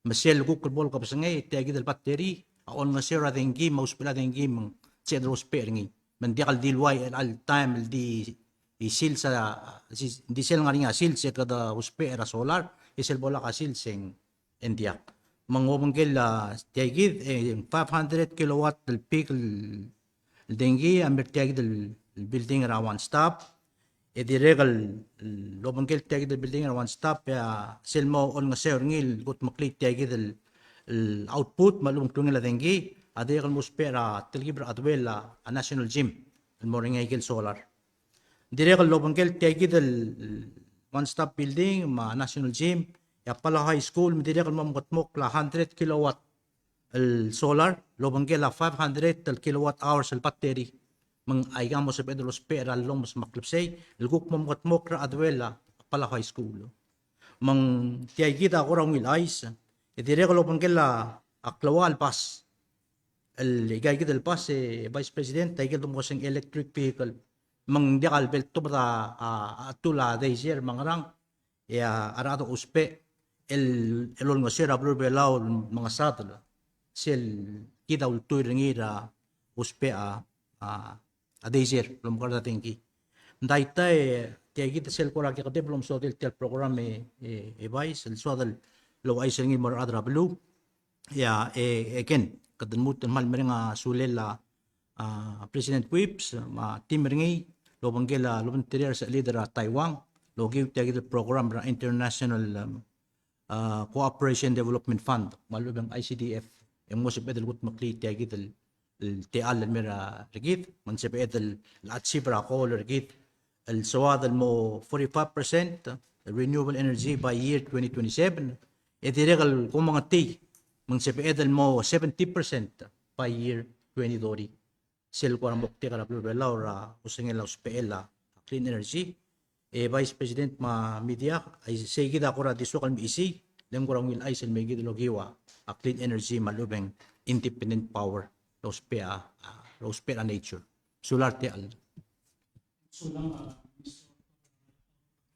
Me sel kuk el bo el kebesengei e tia kid el battery a olengeseu er a dengki me a usbechel a dengki me ng sebeched el ousbech er ngii. Me ng diak el dilu el, el taem el di, di sils a, di sel ngar er ngii a sils e kede ousbech er a solar, e sel bo lak a sils e ng diak. Me ng obengkel a tia kid e five hundred kilowatt el bik el el dengki a mer tia kid el building er a One Stop. E dirrek el, el obengkel tia kid el building er a One Stop, e a sel mo olengeseu er ngii el kudmeklii tia kid el, el output me a lechub e ng klungel a dengki a dirrek el mo ousbech er a telkib er a Adwell a, a National Gym el mo er ngii a ikel solar. Dirrek el obengkel tia kid el, el One Stop Building me a National Gym, e a Palau High School me dirrek el mo mekedmokl a hundred kilowatt el solar, el obengkel a five hundred el kilowatt hours el battery. Me ng aika mo sebeched el ousbech er a llomes me a klebesei el kuk mo mekedmokl er a Adwell a Palau High School. Me ng tia kid a kora ungil chais, e dirrek el obengkel a klou el bus. El ika kid el bus e Vice President, tia kid el mo seng electric vehicle. Me ng diak el bo el tobed a, a, a tul a diesel me a ngerang, e a rechad a ousbech el, el olengeseu er a beluu er a Belau el mengesadel sel kid a ultuil er ngii er a ousbech a, a, a diesel el omekar a dengki. Ng daitai e tia kid sel kora kekedeb el omesodel tia el program e, e, e Vice, el soad el ouchais er ngii el mo er a rechad er a beluu. Ia, e, e again, kede lmuut el kmal mereng a sulel a, a, President Whipps me a team er ngii el obengkel a lobengterir a resechelid er a Taiwan el okiu tia kid el program er a International, um, a, Cooperation Development Fund, me a lechub e ng I C D F, e ng mo sebeched el kudmeklii tia kid el, el techall el mer a rekid, me ng sebeched el achieve er a goal er kid el soad el mo forty-five percent renewable energy by year twenty twenty-seven, e dirrek el kumengetii me ng sebeched el mo seventy percent by year twenty thirty. Sel kora moktek er a beluu er a Belau er a osengel a usbechel a clean energy. E Vice President me a media, a isei kid a kora di soak el mesisiich, le ng kora ungil chais el mei kid el okiu a clean energy me a lechub e ng independent power el ousbech a, a, el ousbech er a nature. Sulang er a techall.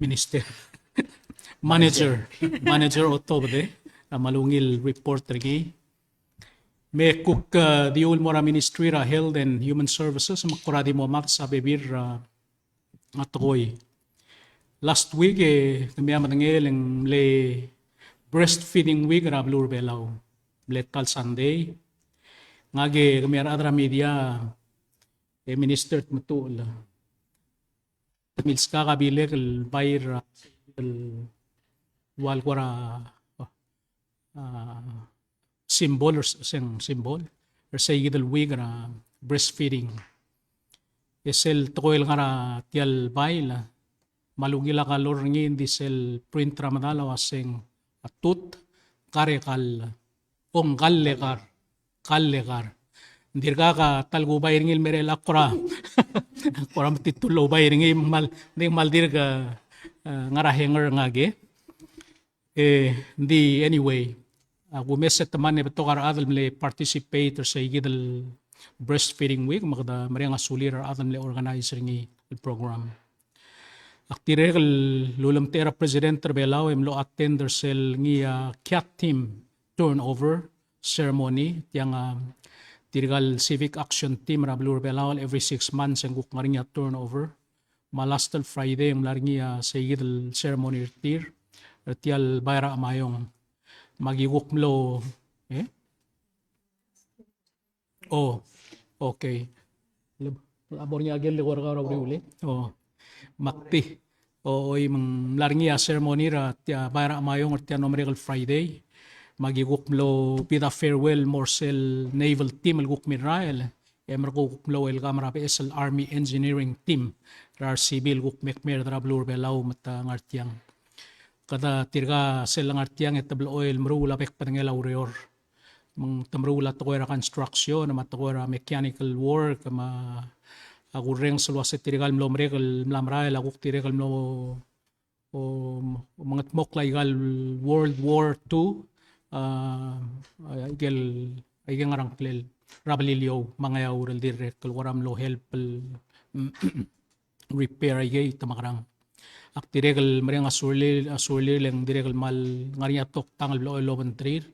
Minister. Manager. Manager Otobede, a, me a ungil report er ngii. Me kuk, a, di ungil mo er a Ministry er a Health and Human Services, me kora di mo mad a bebil er a, a tekoi. Last week, e, kemiu a medengei el ng mle Breastfeeding Week er a beluu er a Belau. Mle ta el Sunday. Ngak e kemiu a rechad er a media, e Minister Tmetuchl, te milskak a bilek el bai er a, el ua el kora, a, symbol er se-, se ng symbol er seikid el week er a breastfeeding. E sel tekoi el ngar er tia el bai el, me a ungil a color er ngii ng di sel print er a medal a uaseng a tut, kar e kall, ong kall e kar, kall e kar. Ng dirkak a ta el kubai er ngii el mera el ak kora, ak kora metitur el oubai er ngii, me ng kmal, ng di kmal dirk, a, ngar er a hanger ngak e. E, ng di, anyway, a, kumes e te mle betok a rechad el mle participate er seikid el Breastfeeding Week, me kede mereng a sulir a rechad el mle organize er ngii el program. Ak dirrek el ulemtechei er a President er a Belau e mlo attend er sel ngii a, a, CAT team turnover ceremony, tiang, a, tirka el civic action team er a beluu er a Belau el every six months e ng kuk ngar er ngii a turnover. Me a last el Friday e ng mla er ngii a seikid el ceremony er tir, er tia el bai er a Meyuns. Me aki kuk mlo, e? Oh, okay. Le, a bo er ngii a ikel le kora er a uriul e. Oh. Me ak di. O, oi, me ng mla er ngii a ceremony er tia bai er a Meyuns er tia el mlo merek el Friday. Me aki kuk mlo bid a farewell el mo er sel naval team el kuk mirrael. E merekong e kuk mlo welcome er a beches el Army Engineering Team er a RCB el kuk me kmerd er a beluu er a Belau me te ngar tiang. Kede tirka sel ngar tiang e te blechoel el meruul a bek el bedengel a ureor. Me ng te meruul a tekoi er a construction, me a tekoi er a mechanical work, me a kurrenges el uase tirka el mlo merek el mla merael a kuk dirrek el mlo o, o mengedmokl a ika el World War Two, a, a, ikel, a ikel ngar er a ngklel er a Beliliou, me a Ngeaur el dirrek el kora mlo help el repair a ikei te mekerang. Ak dirrek el mereng a sulir, a sulir e ng dirrek el kmal ngar er ngii a toktang el blechoel el obengterir.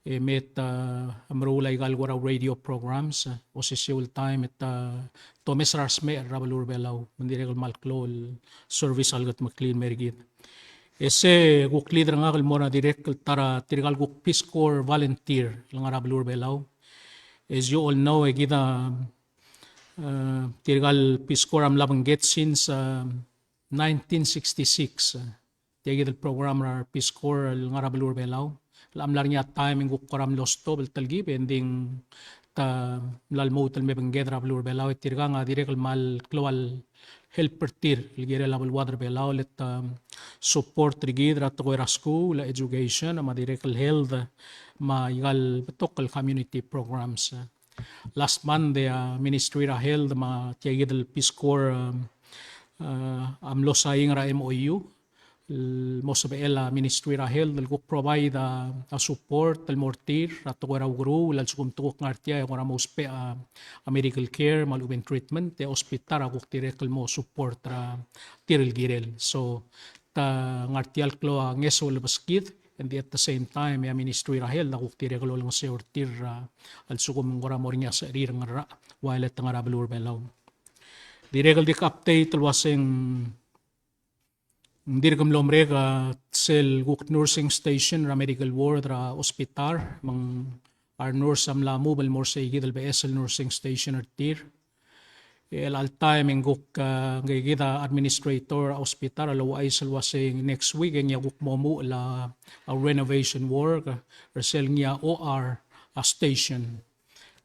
E me te, a, meruul a ika el kora radio programs, a, osisiu el taem e te, a, tomes er a resmecher er a beluu er a Belau, me ng dirrek el kmal klou el service a lekedmeklii el mer kid. E se kuk lead er ngak el mo er a dirrek el ta er a tirka el kuk Peace Corps volunteer el ngar er a beluu er a Belau. As you all know, e kid a, a, tirka el Peace Corps a mla bengked since, a, nineteen sixty-six, a, tia kid el program er a Peace Corps el ngar er a beluu er a Belau. El mla er ngii a taem e ng kuk kora mlo stop el telkib e ng di ng te mla lmuut el me bengked er a beluu er a Belau e tirkang a dirrek el kmal klou a help er tir el kirel a beluad er a Belau el te, um, support er kid er a tekoi er a school, education, me a dirrek el health, me a ika el betok el community programs. Last month, e a Ministry er a Health me tia kid el Peace Corps, um, uh, a mlo sain er a M O U el mo sebechel a Ministry er a Health el kuk provide a, a support el mo er tir er a tekoi er a ukeruul el lsekum te kuk ngar tia e kora mo ousbech a, a medical care me a lechub e ng treatment, e a hospital a kuk dirrek el mo support er tir el kirel. So, te ngar tia el klou a ngeso el lebeskid, and at the same time, e a Ministry er a Health a kuk dirrek el olengeseu er tir, a, a lsekum ng kora mo er ngii a secherir el ngar er a, while e te ngar er a beluu er a Belau. Dirrek el dik update el uaseng ng dirk mlo merek a sel kuk nursing station er a medical ward er a hospital, me ng a renurse a mla move el mo er sei kid el beches el nursing station er tir. E chelecha el taem e ng kuk, a, ngke kid a administrator er a hospital a louchais el uasei next week e ngii a kuk mo omuchel a, a renovation work er sel ngii a O R, a, station.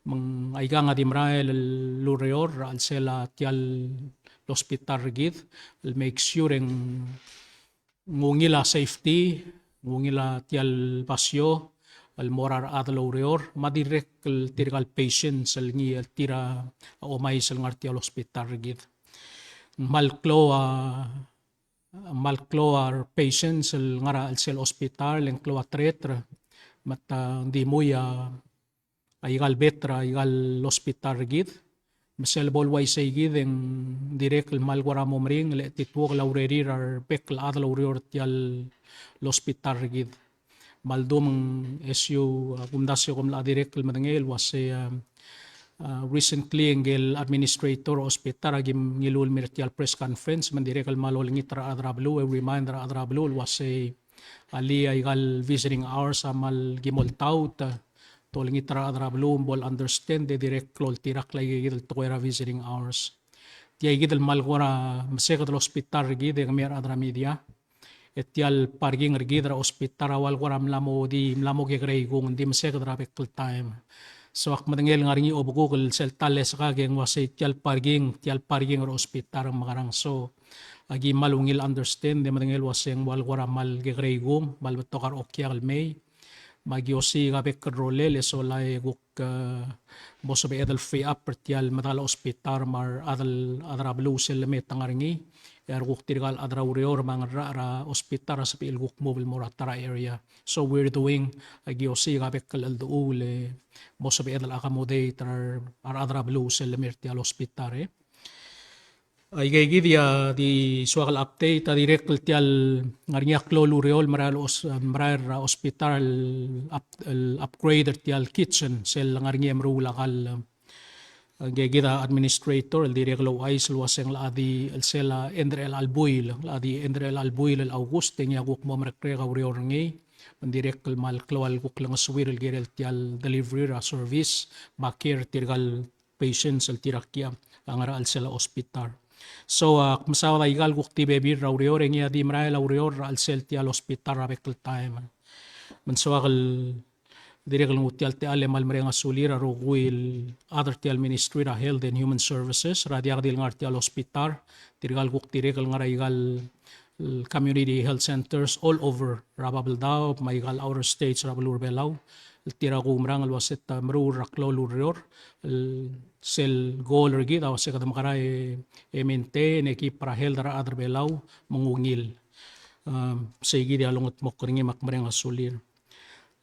Me ng aikang a di merael el ureor er a chelsel a tia el hospital er kid el make sure e ng ng ungil a safety, ng ungil a tia el basio el mo er a rechad el oureor, me a dirrek el tirka el patients el ngii el tir a omais el ngar tia el hospital er kid. Ng kmal klou a, kmal klou a patients el ngar er a chelsel hospital, e ng klou a tereter, me te ng di mui a a ikal bed er a ikal hospital er kid. Me sel bo el uaisei kid e ng dirrek el kmal kora mo meringel e tituokel a urerir a rebek el chad el oureor er tia el hospital er kid. Me a ldu me ng, as you, a, kumdasu e kom locha dirrek el medengei el uasei, a, a, recently e ngike el administrator er a hospital a ki ngiluu el mei er tia el press conference me ng dirrek el kmal olengit er a rechad er a beluu, e remind er a rechad er a beluu el uasei alii, aika el visiting hours a kmal ki mo oltaut, e te olengit er a rechad er a beluu me bo el understand e dirrek el oltirakl aike kid el tekoi er a visiting hours. Tia kid el kmal kora meseked el hospital er kid e kemiu a rechad er a media, e tia el parking er kid er a hospital a ua el kora mla mo di, mla mo kekerei kung, ng di meseked er a bek el taem. So ak medengei el ngar er ngii a obekuk el sel ta el leskak e ng uasei tia el parking, tia el parking er a hospital a mekerang. So aki kmal ungil understand e medengei el uasei ng ua el kora kmal kekerei kung, kmal betok a reokiak el mei. Me aki osiik a bek el rolel e sola e kuk, e, bo sebeched el free up er tia el medal a hospital me a rechad el, chad er a beluu sel lemei e te ngar er ngii. E a rekuk tirka el chad er a ureor me a ngerachel er a hospital a sebechir el kuk move el mo er a ta er a area. So we're doing, aki osiik a bek el cheldechuul e mo sebeched el accommodate er a rechad er a beluu sel lemei er tia el hospital, e. Aike kid a di soak el update a dirrek el tia el ngar er ngii a klou el ureor el merael, merael er a hospital el up-, el upgrade er tia el kitchen, sel ngar er ngii e meruul a kall. Ngike kid a administrator el dirrek el ouchais el uasei ng locha di el sel a end er chelecha el buil, locha di end er chelecha el buil el August e ngii a kuk mo merekerek a ureor er ngii. Me ng dirrek el kmal klou a lekuk lengesuir el kirel tia el delivery er a service me a care er tirka el patients el tirka a ngerachel er sel hospital. So, a, ak mesaod aika el kuk di bebil er a ureor, e ngii a di merael a ureor er a chelsel tia el hospital er a bek el taem. Me ng soak el dirrek el nguu tia el techall e kmal mereng a sulir a rokui el chad er tia el Ministry er a Health and Human Services er a diak di le ngar tia el hospital, tirka el kuk dirrek el ngar er aika el community health centers all over er a Babeldaob me aika el outer states er a beluu er a Belau, el tir a kuumerang el uase te meruul er a klou el ureor, el sel goal er kid a uase kede mekerang e, e maintain e keep er a health er a rechad er a Belau me ng ungil. Um, sei kid a longetmokl er ngii me ak mereng a sulir.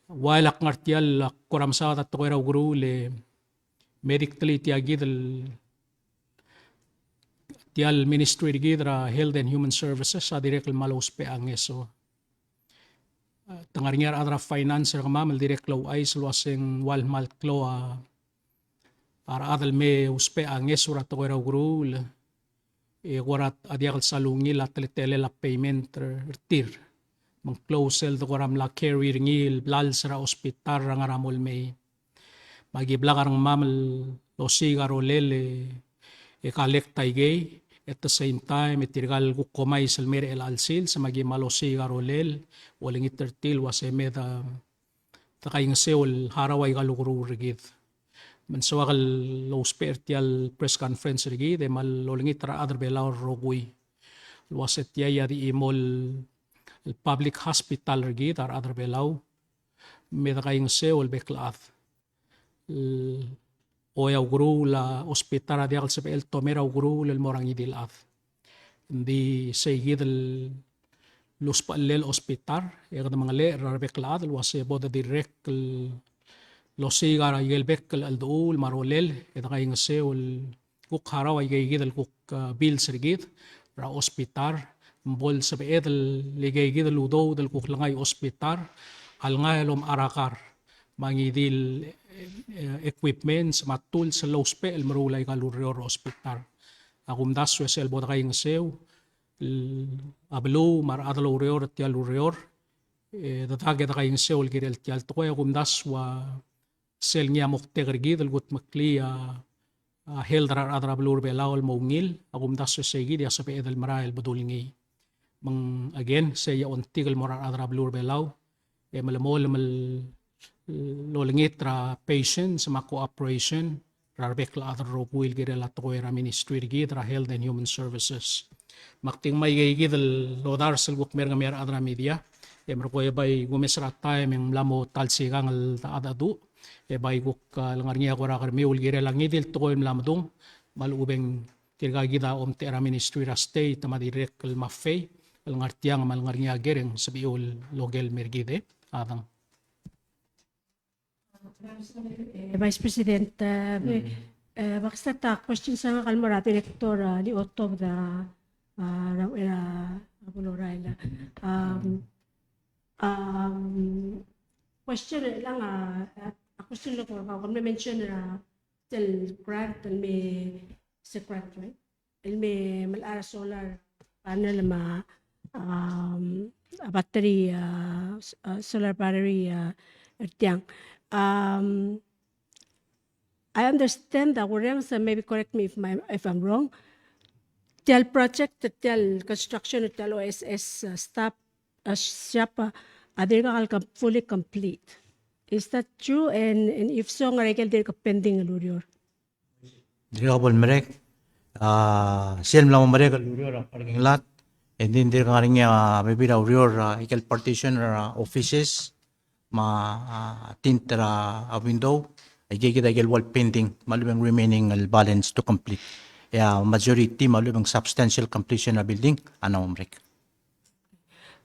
While ak ngar tia el, ak kora mesaod a tekoi er a ukeruul e medically tia kid el tia el ministry er kid er a Health and Human Services a dirrek el kmal ousbech a ngeso. Te ngar er ngii a rechad er a finance er kemam el dirrek el ouchais el uase ng ua el kmal klou a rechad el me ousbech a ngeso er a tekoi er a ukeruul, e kora diak el sal ungil a teletelel a payment er tir. Me ng klou sel de kora mla carry er ngii el blals er a hospital er a ngar er a mo el mei. Me aki blak a rengmam el osiik a rolel e, e collect aikei, at the same time, e tirka el kuk komais el mei er chelecha el sils, me aki kmal osiik a rolel, olengit er tir el uase me de, de kaingeseu el harau aika el ukeruul er kid. Me ng soak el ousbech er tia el press conference er kid, e kmal olengit er a rechad er a Belau el rokui el uase tia a di chimo el public hospital er kid a rechad er a Belau, me de kaingeseu el bek el chad. El, oi a ukeruul a hospital a diak el sebechel el tomei er a ukeruul el mo er a ngii di el chad. Ng di sei kid el usbechel el hospital, e kede mengelechel er a rebek el chad el uase bo de dirrek el osiik a ikel bek el cheldechuul me a rolel, e de kaingeseu el kuk harau aikei kid el kuk, a, bills er kid er a hospital, me bo el sebeched el ikei kid el udoud el kuk lengai a hospital a lengai el omechar a kar me a ngii di el, e, equipments me a tools el lousbech el meruul aika el ureor er a hospital. A kumdasu e sel bo de kaingeseu el, a beluu me a rechad el oureor er tia el ureor, e, de dak e de kaingeseu el kirel tia el tekoi. A kumdasu a sel ngii a moktek er kid el kudmeklii a, a health er a rechad er a beluu er a Belau el mo ungil, a kumdasu e sei kid a sebeched el merael el bedul ngii. Me ng, again, sei a ongtik el mo er a rechad er a beluu er a Belau, e melemolem el, el olengit er a patience me a cooperation er a rebek el chad el rokui el kirel a tekoi er a ministry er kid er a Health and Human Services. Me ak di ngmai ikei kid el odars el kuk mei er kemiu a rechad er a media, e merekong e bai kumes er a taem e ng mla mo ta el sikang el ta a dedu, e bai kuk, a, le ngar er ngii a kora kermiu el kirel a ngii di el tekoi el mla medung, me a lechub e ng tirka kid a omtechei er a ministry er a state me a dirrek el mafei el ngar tiang me a le ngar er ngii a ker e ng sebechiu el oker el mei er kid e. A dang. Eh, Vice President, eh, E, bak start a question er ngak el mo er a director, a, Liotobed, a, er a, er a, a, bo lorael. Um, um, question er chelechang, a, a, a question er a, a, kom mle mention er a, sel grant, el me, se grant, right? El me, melecha er a solar panel me a, um, a battery, a, s-, a, solar battery, a, er tiang. Um, I understand that, William, so maybe correct me if my, if I'm wrong. Tial project, tial construction, tial O S S, uh, stop, uh, shop, uh, a dirkak el com-, fully complete. Is that true? And, and if so, ngar er ngii a ikel dirk pending el ureor? Dirkak bo lemerek, a, sel mla mo merek el ureor er a parking lot, e ng di dirk ngar er ngii a bebil er a ureor er a ikel partition er a offices, me a, a, tint er a window, aike kid a ikel ua el pending, me a lechub e ng remaining el balance to complete. E a majority me a lechub e ng substantial completion er a building a mla mo merek.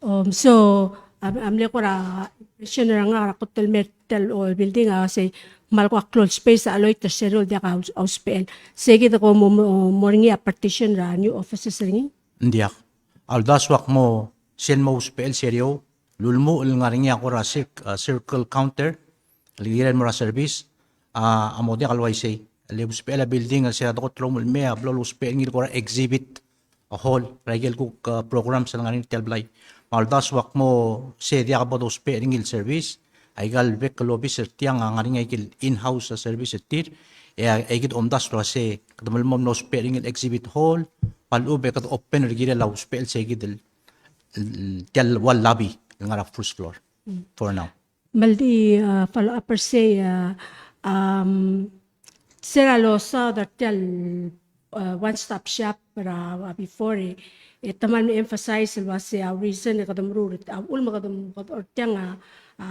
Um, so, a, a mle kora impression er ngak er a kot el mer tia el, o, building a sei, kmal kuk klou el space a loit er sel ureor el diak a, a usbechel. Sei kid a ko mo, mo, mo er ngii a partition er a new offices er ngii? Ng diak. A uldasu a kmo sel mo usbechel sel ureor, el ulemuchel el ngar er ngii a kora circ-, a, circle counter, el kirel el mo er a service, a, a mo diak el uaisei. Le usbechel a building, el se er a dekot el omuchel el mei, a blo lousbech er ngii el kora exhibit hall, er a ikel kuk, a, programs el ngar er ngii er tia el blai. Me a uldasu a kmo se diak bo dousbech er ngii el service, a ikal bek el obis er tiang a ngar er ngii a ikel in-house, a, service er tir, e a, e kid a omdasu el uase, kede melemolem el ousbech er ngii el exhibit hall, me a lechub e kede open er kirel a usbechel sei kid el, el, tia el ua el lobby, el ngar er a first floor, for now. Me a di, a, follow up er sei, a, um, se er a losaod er tia el, a, one stop shop er a, a, before, e, e te kmal emphasize el uase a reason e kede meruul, a uchul me kede, kede er tiang a, a,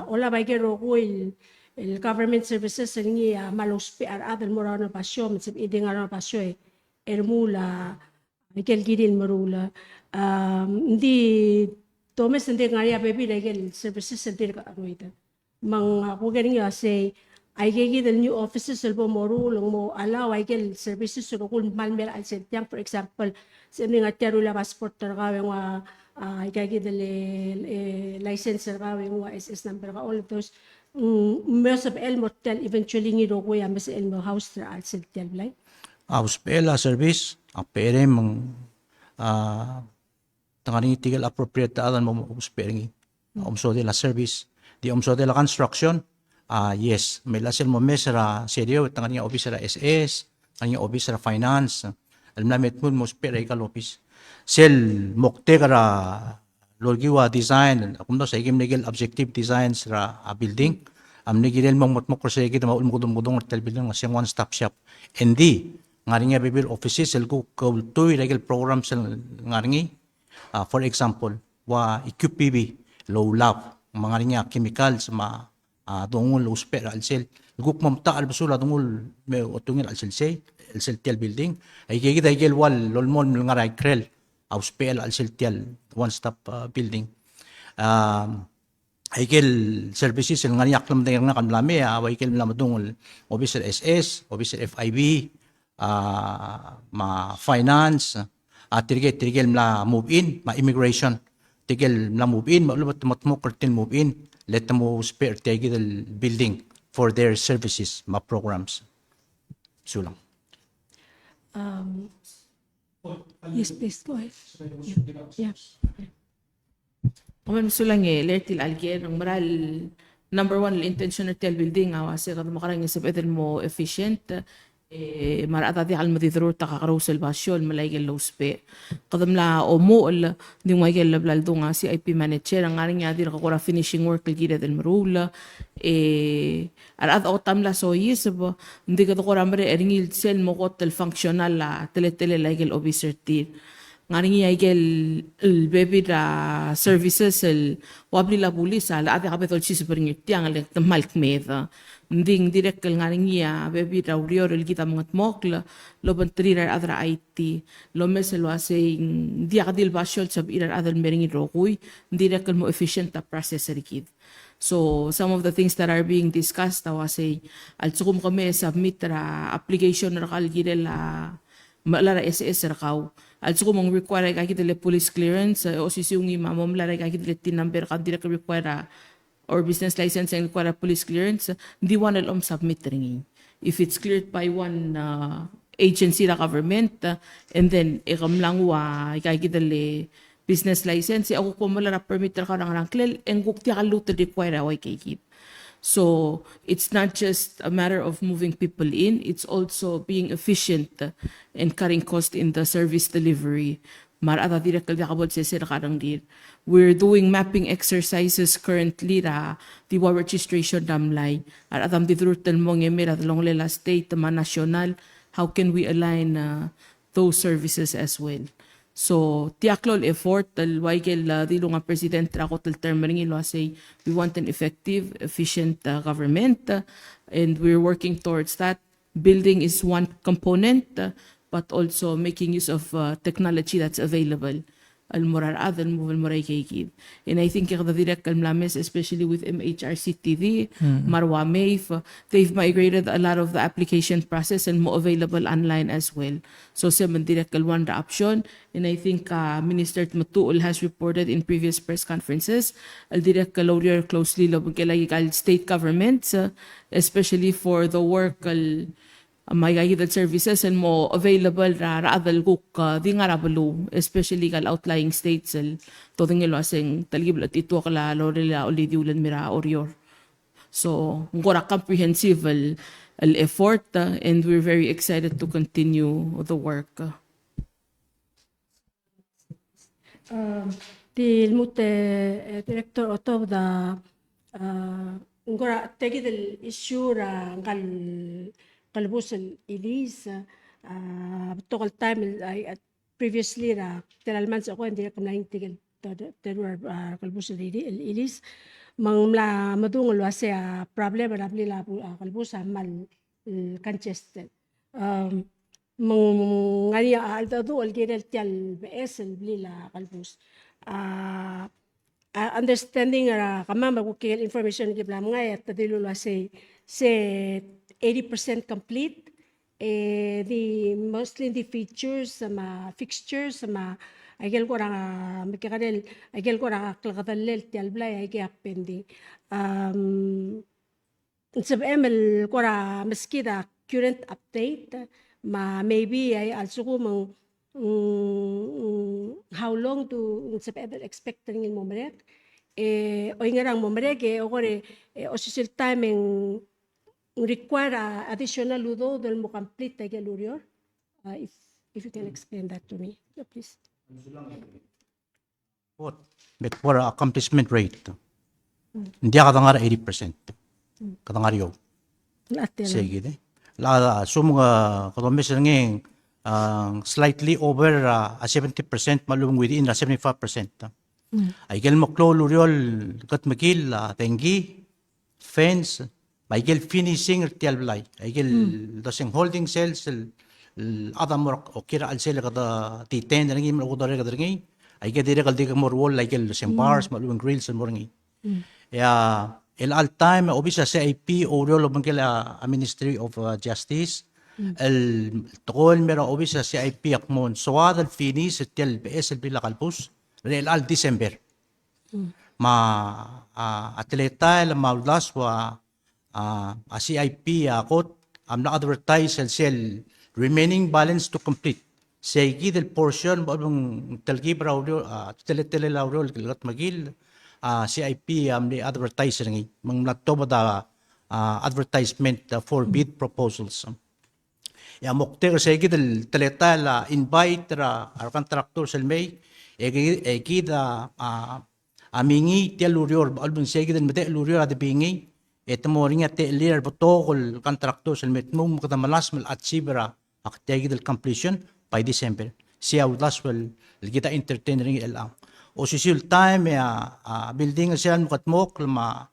olab a ikel rokui el, el government services er ngii a kmal ousbech a rechad el mo er a ongeru el basio, me ng sebechir di ngar er a ongeru el basio e, e remuul a, ikel kirir el meruul. A, ng di domes e ng di ngar er ngii a bebil er a ikel services el dirk provide. Me ng, a, kuker er ngii a sei, aike kid el new offices el bo moruul, ng mo allow a ikel services el rokui el kmal mei er a chelsel tiang, for example, se ng ngar tia el rullii a passport er kau e ng ua, a, aika kid el, e, license er kau e ng ua S S number er kau, all of those. Mm, me sebechel el mo tia el eventually ngii el rokui a me sebechel el mo house er a chelsel tia el blai. A usbechel a service, a becherei me ng, a, te ngar er ngii tirke el appropriate el chad el mo ousbech er ngii. A omesodel a service, di omesodel a construction, a, yes, me a sel mo mes er a sel ureor, te ngar er ngii a obis er a S S, te ngar er ngii a obis er a finance, el mla me tmuu el mo ousbech er aika el obis. Sel moktek er a lokiu a design, a kumdasu a ikel mle ikel objective designs er a, a building, a mle kirel el mo mengedmokl er sei kid me a uchul me kede mekedong er tia el building el uase ng one stop shop. Engdi, ngar er ngii a bebil el offices el kuk ultuil er a ikel programs el ngar er ngii. A, for example, ua E Q P B, el oulab, me ng ngar er ngii a chemicals me a, a, donguu el ousbech er a chelsel. El kuk mo metacher a besul a donguu el me otungii er a chelsel sei, chelsel tia el building. Aike kid a ikel ua lolemolem el ngar er a ikrel a usbechel er a chelsel tia el one stop, a, building. A, aike el services el ngar er ngii a klemedengei er ngak el mla mei, a, ua ikel mla medung el obis er a S S, obis er a F I B, a, me a finance, a tirke, tirke el mla move in, me a immigration, tirke el mla move in, me a lechub e te mo mengedmokl er tir el move in, le te mo ousbech er tia kid el building for their services me a programs. Sulang. Um, yes, please, go ahead. Yeah, yeah, yeah. Kom kmal mesulang e le er tia el ker, ng mera el number one el intention er tia el building a uase kede mekerang e sebeched el mo efficient, e me a rechad a diak el medi deruul er a kakerous el basio el melai a ikel lousbech. Kede mla omuchel, ng di nguu a ikel bla ledung a C I P manager, ng ngar er ngii a dirk kora finishing work el kired el meruul, e a rechad a kot a mla soiseb, ng di kede kora merek er ngii sel mo kot el functional a teletelel a ikel obis er tir. Ng ngar er ngii a ikel, el bebil er a services el ua blil a bulis a locha diak a bo dolsiseb er ngii er tiang le te kmal kmeed. Ng di ng dirrek el ngar er ngii a bebil er a ureor el kid a mengedmokl el obengterir a rechad er a I T el omes el uasei ng diak di el basio el sebechir a rechad el mei er ngii el rokui, ng dirrek el mo efficient a process er kid. So some of the things that are being discussed a uasei a lsekum ke me submit er a application er kau el kirel a mechar a S S er kau, a lsekum ng require aika kid el police clearance, e osisiu ngii me a mo mla er aika kid el TIN number, ng dirrek el require a, or business license e ng require a police clearance, ng di one el om submit er ngii. If it's cleared by one, uh, agency er a government, uh, and then e ke mla nguu aika kid el business license, e a kuk bo mla er a permit er kau er a ngerang, e ng kuk diak el lmuut el require a uaika kid. So it's not just a matter of moving people in, it's also being efficient, uh, and cutting cost in the service delivery. Me a rechad a dirrek el diak bo lsesei er a rengrir. We're doing mapping exercises currently er a di ua registration er a mlai. A rechad a mdi dururt el mo ngii me er a delongelel a state me a national. How can we align, uh, those services as well? So tia klou el effort el uaike el, uh, dilung a president er a kot el term er ngii el uasei, we want an effective, efficient, uh, government, uh, and we're working towards that. Building is one component, uh, but also making use of, uh, technology that's available el mo er a rechad el mo, el mo er aika kid. And I think e kede dirrek el mla mes, especially with M H R C T D, me a rua MEIF, they've migrated a lot of the application process el mo available online as well. So se me ng dirrek el one er a option, and I think, uh, Minister Tmetuchl has reported in previous press conferences el dirrek el oureor closely el obengkel aika el state governments, uh, especially for the work el, um, aika kid el services el mo available er a rechad el kuk, uh, di ngar er a beluu, especially aika el outlying states el dodengei el uaseng telkib el chetituokel a lorael a olidiul el mei er a Oreor. So ng kora comprehensive el, el effort, uh, and we're very excited to continue the work. Um, di lmuut e, e, Director Otobed a, uh, ng kora tia kid el issue er a ngka el kelebus el ilease, uh, betok el taem el, a, a, previously er a tela el months ago e ng dirrek el mla ngii tirke el te-, te-, teru el, uh, kelebus el ili-, el ilease. Me ng mla medung el uasei a problem er a blil a bu-, a, kelebus a kmal, uh, congested. Um, me ng ngar er ngii a cheldecheduch el kirel tia el beches el blil a kelebus. A, a understanding er kemam me a kuk el information el ki bla mngai a te dilu el uasei se eighty percent complete, e di mostly di features me a fixtures me a aikel kora, me ke kerel aikel kora klekedellel tia el blai, aike a pending. Um, Ng sebechem el kora meskid a current update, me a maybe a, a lsekum ng, ng, ng how long do ng sebechem el expect er ngii el mo merek. E oingerang mo merek, e okor e, e osisiu el taem e ng require a additional udoud el mo complete aike el ureor. Uh, if, if you can explain that to me, please. Kot, me kora accomplishment rate. Ng diak kede ngar er a eighty percent. Kede ngar er eou. Sei kid e. Lak, a, sum, a, kede omes er ngii, a, slightly over, a, a seventy percent me a lechub ng within a seventy-five percent. Aikel meklou el ureor el kedmekill, a, dengki, fence, me aikel finishing er tia el blai. Aikel doseng holding cells el, el chad a mo er a, oker a chelsel e kede detain er ngii me a okedereked er ngii. Aike dirrek el di ke mo er a wall, aikel doseng bars, me a lechub e ng grills el mo er ngii. E a, el chelecha el taem e obis a C I P a oureor el obengkel a, a Ministry of, uh, Justice. El tekoi el mei er a obis a C I P a kmo ng soad el finish er tia el beches el blil a kelebus er chelecha el December. Me a, a, a teletael me a uldasu a, a, a C I P a kot a mla advertise el sel remaining balance to complete. Sei kid el portion, bo lechub e telkib er a ureor, a, teletelel a ureor el kedmekill, a, C I P a mle advertise er ngii. Me ng mla tobed a, a, advertisement, a, for bid proposals. E a moktek er sei kid el teletael a invite er a, a recontractors el mei, e ki-, e kid a, a, a mingii tia el ureor, bo lechub e ng sei kid el medechel el ureor a de mingii, e te mo er ngii a techellir a rebetok el contractors el me tmuu me kede melasem el achieve er a, a tia kid el completion by December. Sei a uldasu el, el kid a entertain er ngii er chelechang. Osisiu el taem e a, a building er sel lemekedmokl me a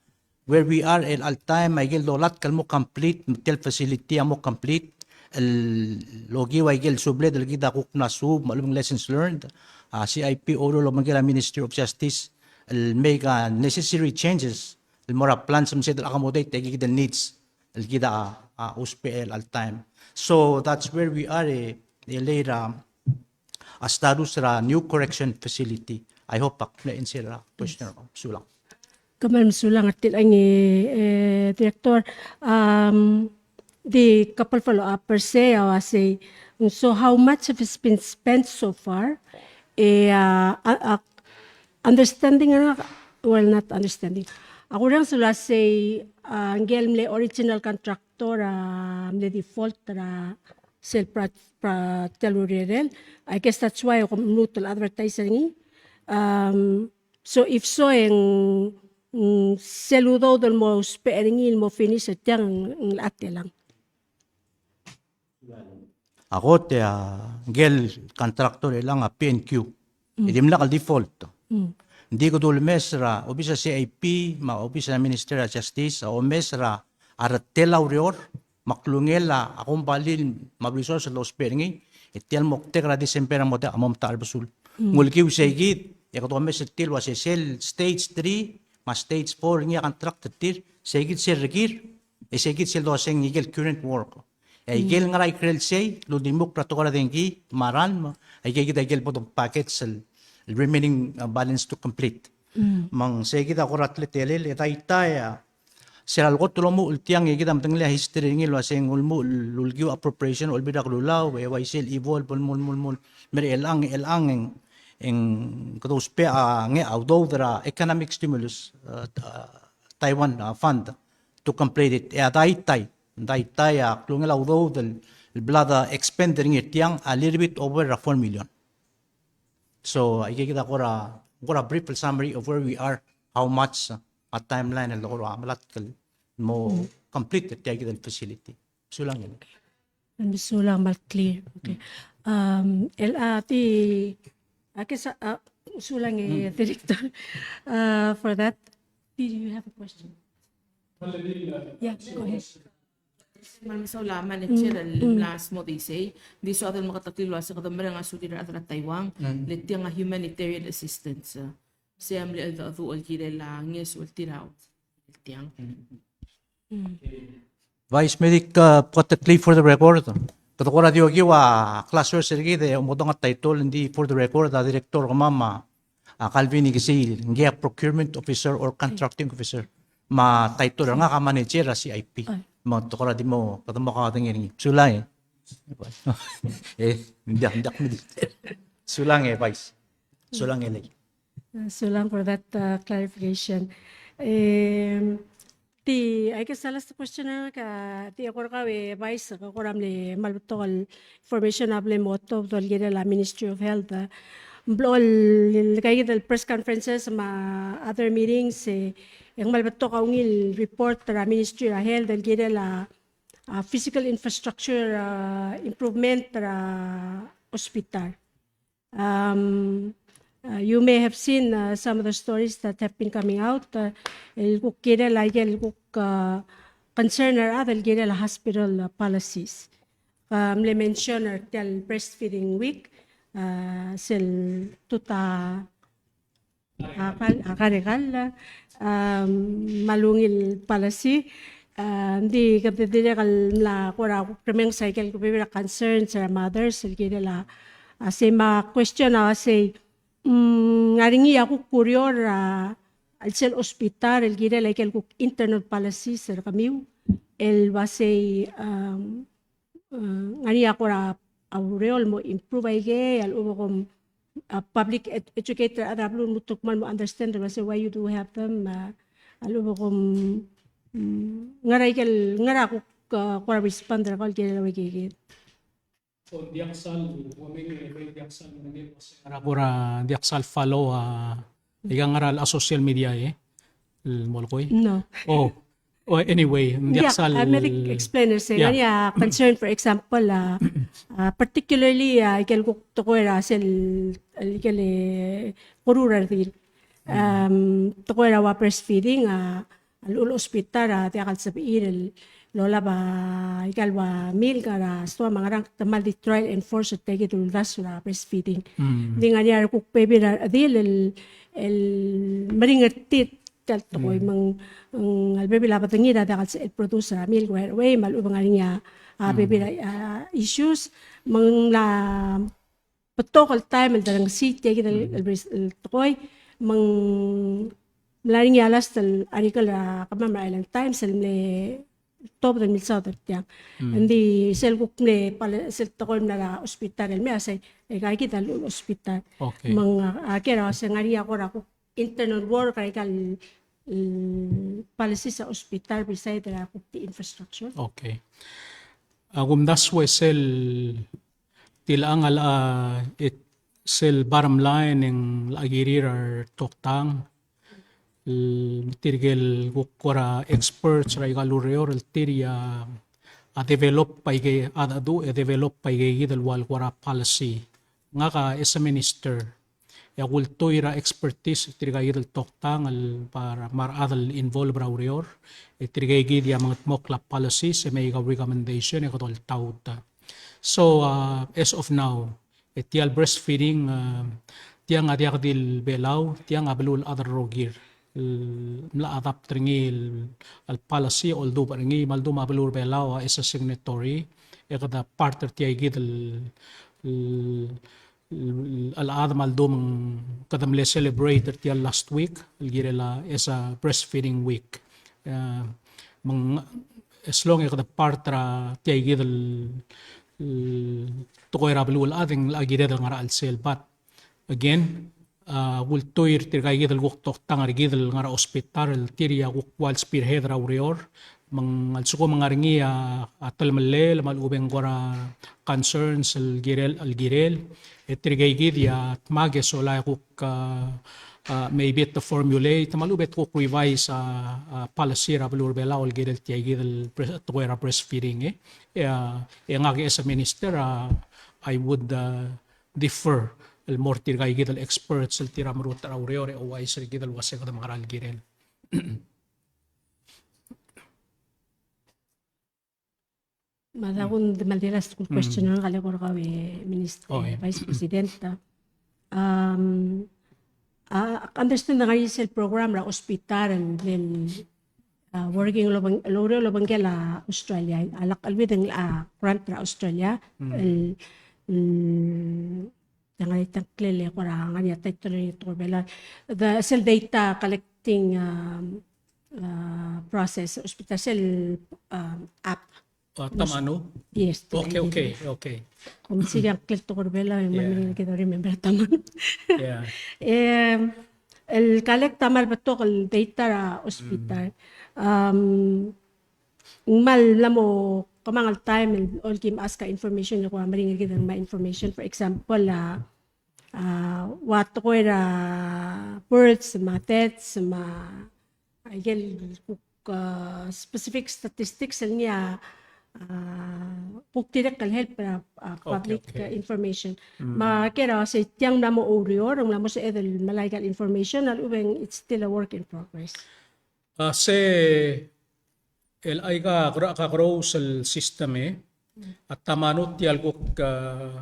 where we are er chelecha el taem, aikel dolatk el mo complete, me tia el facility a mo complete, el okiu aikel subled el kid a kuk mla suub, me a lechub e ng lessons learned, a C I P a oureor el obengkel a Ministry of Justice el make a necessary changes el mo er a plan se me sel accommodate e kid el needs el kid a, a, ousbech er a all time. So that's where we are, e, e le er a, a status er a new correction facility. I hope ak mle answer er a question. Sulang. Kmal mesulang er tiang, e, e, Director. Um, the couple follow-up per se, a uasei, so how much has been spent so far? E, a, a, a, understanding er ngak, well, not understanding. Ak oureor el uasei, a, ngike el mle original contractor a mle default er a sel pro-, pro-, tia el urerel. I guess that's why kom lmuut el advertise er ngii. Um, so if so, e ng, mm, sel udoud el mo ousbech er ngii el mo finish er tiang ng, ng locha telang? A kot e a ngike el contractor er chelechang a P and Q. Mm. E dimlak el default. Mm. Ng di kede ulemes er a obis er a C I P, me a obis er a Minister er a Justice, a omes er a retelel a ureor, me a klungel a, a kombalii me a resource el lousbech er ngii, e tia el moktek er a December a mo, a mo omtab a rebesul. Mm. Ng ulekiu sei kid, e kede omes er tir el uasei sel stage three, me a stage four er ngii a contract er tir, sei kid sel rekir, e sei kid sel doaseng ngike el current work. E aike el ngar er a ikrel sei, el uldimukl er a tekoi er a dengki, me a ralm, aike kid a ikel bottom package el, el remaining, uh, balance to complete. Mm. Me ng sei kid a kora teletelel, e daitai a, se er a lekot el omuchel tiang e kid a medengelii a history er ngii el uasei ng ulemuchel el ulekiu appropriation, Olbiil er a Kelulau, e uaisei el evolve el mul, mul, mul. Me er chelechang, chelechang e ng, e ng kede ousbech a nge a udoud er a economic stimulus, uh, uh, Taiwan, uh, fund to complete it. E a daitai, daitai a klungel a udoud el, el bla de expend er ngii er tiang a little bit over a four million. So, aike kid a kora, kora brief summary of where we are, how much, uh, a timeline el kora melatk el mo complete er tia kid el facility. Sulang el. Mesulang, kmal clear. Okay. Um, el, a, di, a, ke sa, a, sulang e, Director, uh, for that. Did you have a question? Yeah, go ahead. Me a lsekum a manager el mla smodii sei, di soad el meketeklii el uasei kede mereng a sulir a rechad er a Taiwan, le tiang a humanitarian assistance. Se a mle cheldecheduch el kirel a ngeso el tir a tiang. Vice, me dik, uh, beketeklii for the record. Kede kora di okiu a classwork er kid e omodong a title, ng di for the record a director kemam a, a Calvin Ikesii, ngii a procurement officer or contracting officer. Me a title er ngak a manager er a C I P. Me te kora di mo, kede mo kaudengei er ngii. Sulang e. E, ng diak, ng diak me di. Sulang e, Vice. Sulang e, Lei. Uh, sulang for that, uh, clarification. Em, di, I guess, a last question er ngak a, di, a kora kau e Vice, a kora mle kmal betok el information a mle mo otobed el kirel a Ministry of Health, a. Ng blechoel el, el kaikid el press conferences me a other meetings, e, e ng kmal betok a ungil report er a Ministry er a Health el kirel a, a physical infrastructure, a, improvement er a hospital. Um, uh, you may have seen, uh, some of the stories that have been coming out, uh, el kuk kirel a ikel kuk, uh, concern er a rechad el kirel a hospital, uh, policies. Uh, mle mention er tia el breastfeeding week, uh, sel tutau a kal, a kal, a kal, um, me a ungil policy, uh, ng di kede dirrek el mla kora remenges a ikel bebil er a concerns er a mothers el kirel a, a sei me a question a sei, mm, ng ngar er ngii a kuk ureor, a, el sel hospital el kirel a ikel kuk internal policies er kemiu el uasei, um, uh, ng ngar er ngii a kora ureor el mo improve a ikei a lechub e kom, uh, public ed-, educate er a rechad er a beluu el mo kmal mo understand el uasei why you do have them, uh, a lechub e kom, mm, ngar er a ikel, ngar er a kuk, uh, kora respond er kau el kirel a uaikei. O diak sal, uaisei, diak sal, ngar er a kora diak sal follow a, ika ngar er a social media e. El molekoi? No. Oh. Oh, anyway, ng diak sal. Yeah, I may explain er sei. Yeah. Ngar er ngii a concern, for example, a, a, particularly, a, ikel kuk tekoi er a sel, ikel, e, kuk er a redil. Um, tekoi er a ua breastfeeding, a, a lechub e hospital, a, diak el sebechir el olab a, ikel ua milk er a stoa me a ngerang, te kmal di try el enforce er tia kid el uldasu er a breastfeeding. Mm. Ng di ngar er ngii a kuk bebil er a redil el, el meringel er tir el tekoi, me ng, ng a lebebil a bedengir a diak el sel produce er a milk right away, me a lechub e ng ngar er ngii a, a bebil a, a issues, me ng mla betok el taem el derengesii tia kid el, el, el tekoi, me ng mla er ngii a last el article er a kemam er a Island Times el mle tobed el milsaod er tiang. Ng di sel kuk mle pal-, sel tekoi el mla er a hospital el mei a sei, e aika kid a llechul hospital. Okay. Me ng a, a ker a se ng ngar er ngii a kora kuk internal work er aika el, el policies er a hospital beside er a kuk di infrastructure. Okay. A kumdasu e sel tilechang a, e sel bottom line e ng locha kirir a retoktang, el tirke el kuk kora experts er aika el ureor el tir a, a develop aike, a dedu e develop aike kid el ua el kora policy. Ngak a as a minister, e ak ultuil er a expertise er tirka kid el toktang el bar, me a rechad el involve er a ureor, e tirke kid a mengedmokl a policies e mei aika el recommendation e kede oltaut. So, uh, as of now, e tia el breastfeeding, uh, tiang a diak di el Belau, tiang a beluulechad el rokir el mla adapt er ngii el, el policy, oldubech er ngii, me a ldu me a beluu er a Belau a as a signatory, e kede part er tia kid el, el el, el chad me a ldu me ng kede mle celebrate er tia el last week el kirel a as a breastfeeding week. Eh, me ng, as long e kede part er a tia kid el, el tekoi er a beluulechad e ng locha kired el ngar er a chelsel. But again, a, ultuil er tirka kid el kuk toktang er kid el ngar er a hospital el tir a kuk ua el spearhead er a ureor, me ng a lsekum ng ngar er ngii a, a telemellel me a lechub e ng kora concerns el kirel, el kirel, e tirke kid a dmak e sola e kuk, a, a, maybe te formulate me a lechub e te kuk revise a, a, policy er a beluu er a Belau el kirel tia kid el breast-, tekoi er a breastfeeding, e. E, a, e ngak e as a minister, a, I would, a, defer el mo er tirka kid el experts el tir a meruul er a ureor e ouchais er kid el ua se kede mekerang el kirel. Me a da kuk di mal di last question er ngak el eko er kau e Minister, e Vice President. Um, a, ak understand ng ngar er ngii sel program er a hospital el, el, a, working el obeng-, el oureor el obengkel a Australia, a lak el within a grant er a Australia, el, el, Te ngar er ngii a ngklel e kora ngar er ngii a title er ngii el tekoi er a Belau. The, sel data collecting, um, uh, process, hospital sel, um, app. Uh, Tamanu? Yes. Okay, okay, okay. Kom sel ngklel el tekoi er a Belau, e ng kid a remember a Tamanu. Yeah. Em, el collect a kmal betok el data er a hospital. Um, Ng kmal mla mo kemanget el taem el olkim ask a information e kuk meringel kid el ngmai a information. For example, a, a, ua tekoi er a births me a deaths me a, a, ikel kuk, a, specific statistics el ngii a, a, kuk dirrek el help er a, a, public, okay, okay, a, information. Mm. Me a ker a sei tiang ng mla mo oureor, ng mla mo sebeched el melai aika el information, a lechub e ng it's still a work in progress. A, se el aika kora kakerous el system e, a Tamanu tia el kuk, a,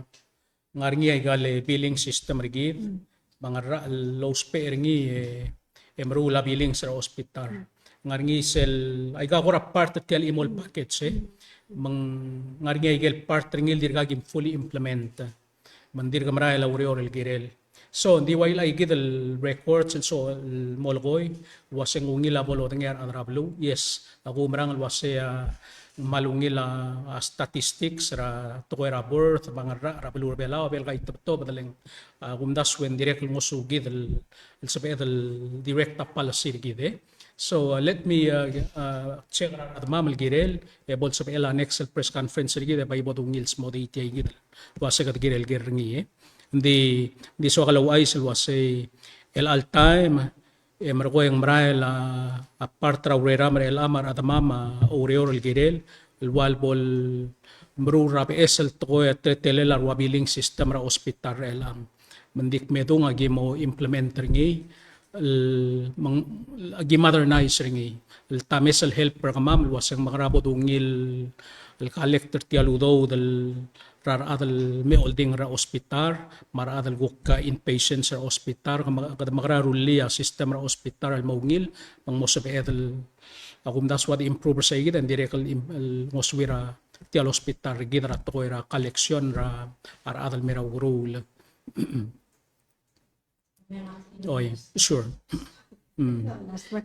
ngar er ngii aika el billing system er kid, me a ngerang el ousbech er ngii e, e meruul a billings er a hospital. Ngar er ngii sel, aika kora part er tia el chimo el package e, me ng ngar er ngii aike el part er ngii el dirkak kim fully implement. Me ng dirk merael a ureor el kirel. So, ng di ua ika kid el records el so el molekoi, ua se ng ungil a bo lodengei a rechad er a beluu. Yes, a kumerang el ua se, a, ng kmal ungil a, a, statistics er a tekoi er a birth, me a ngerang er a beluu er a Belau, a bo el kaitebetobed el ng, a, kumdasu e ng dirrek el ngosukid el, el sebeched el direct a policy er kid e. So, uh, let me, uh, uh, check er a rechedemam el kirel, e bo lsebechel a next el press conference er kid, e bai bo dungil smodii tia kid el ua se kede kirel ker er ngii, e. Ng di, ng di soak el ouchais el ua se el chelecha el taem, e merekong e ng merael a, a part er a ureram er chelechang me a rechedemam a oureor el kirel, el ua el bo lemeruul er a beches el tekoi a teletelel a rua billing system er a hospital er chelechang. Me ng di kmedung a ki mo implement er ngii, el, me ng, a ki modernize er ngii. El tames el help er kemam, el ua se ng mekera bo dungil, el collect er tia el udoud el er a rechad el me oldingel er a hospital, me a rechad el kuk, a, inpatients er a hospital, kede me-, kede mekerang e rullii a system er a hospital el mo ungil, me ng mo sebeched el, a kumdasu a di improve er seikid, e ng dirrek el im-, el ngosuir a tia el hospital er kid er a tekoi er a collection er a, a rechad el me er a ukeruul. Oi, sure. Mm. Last one.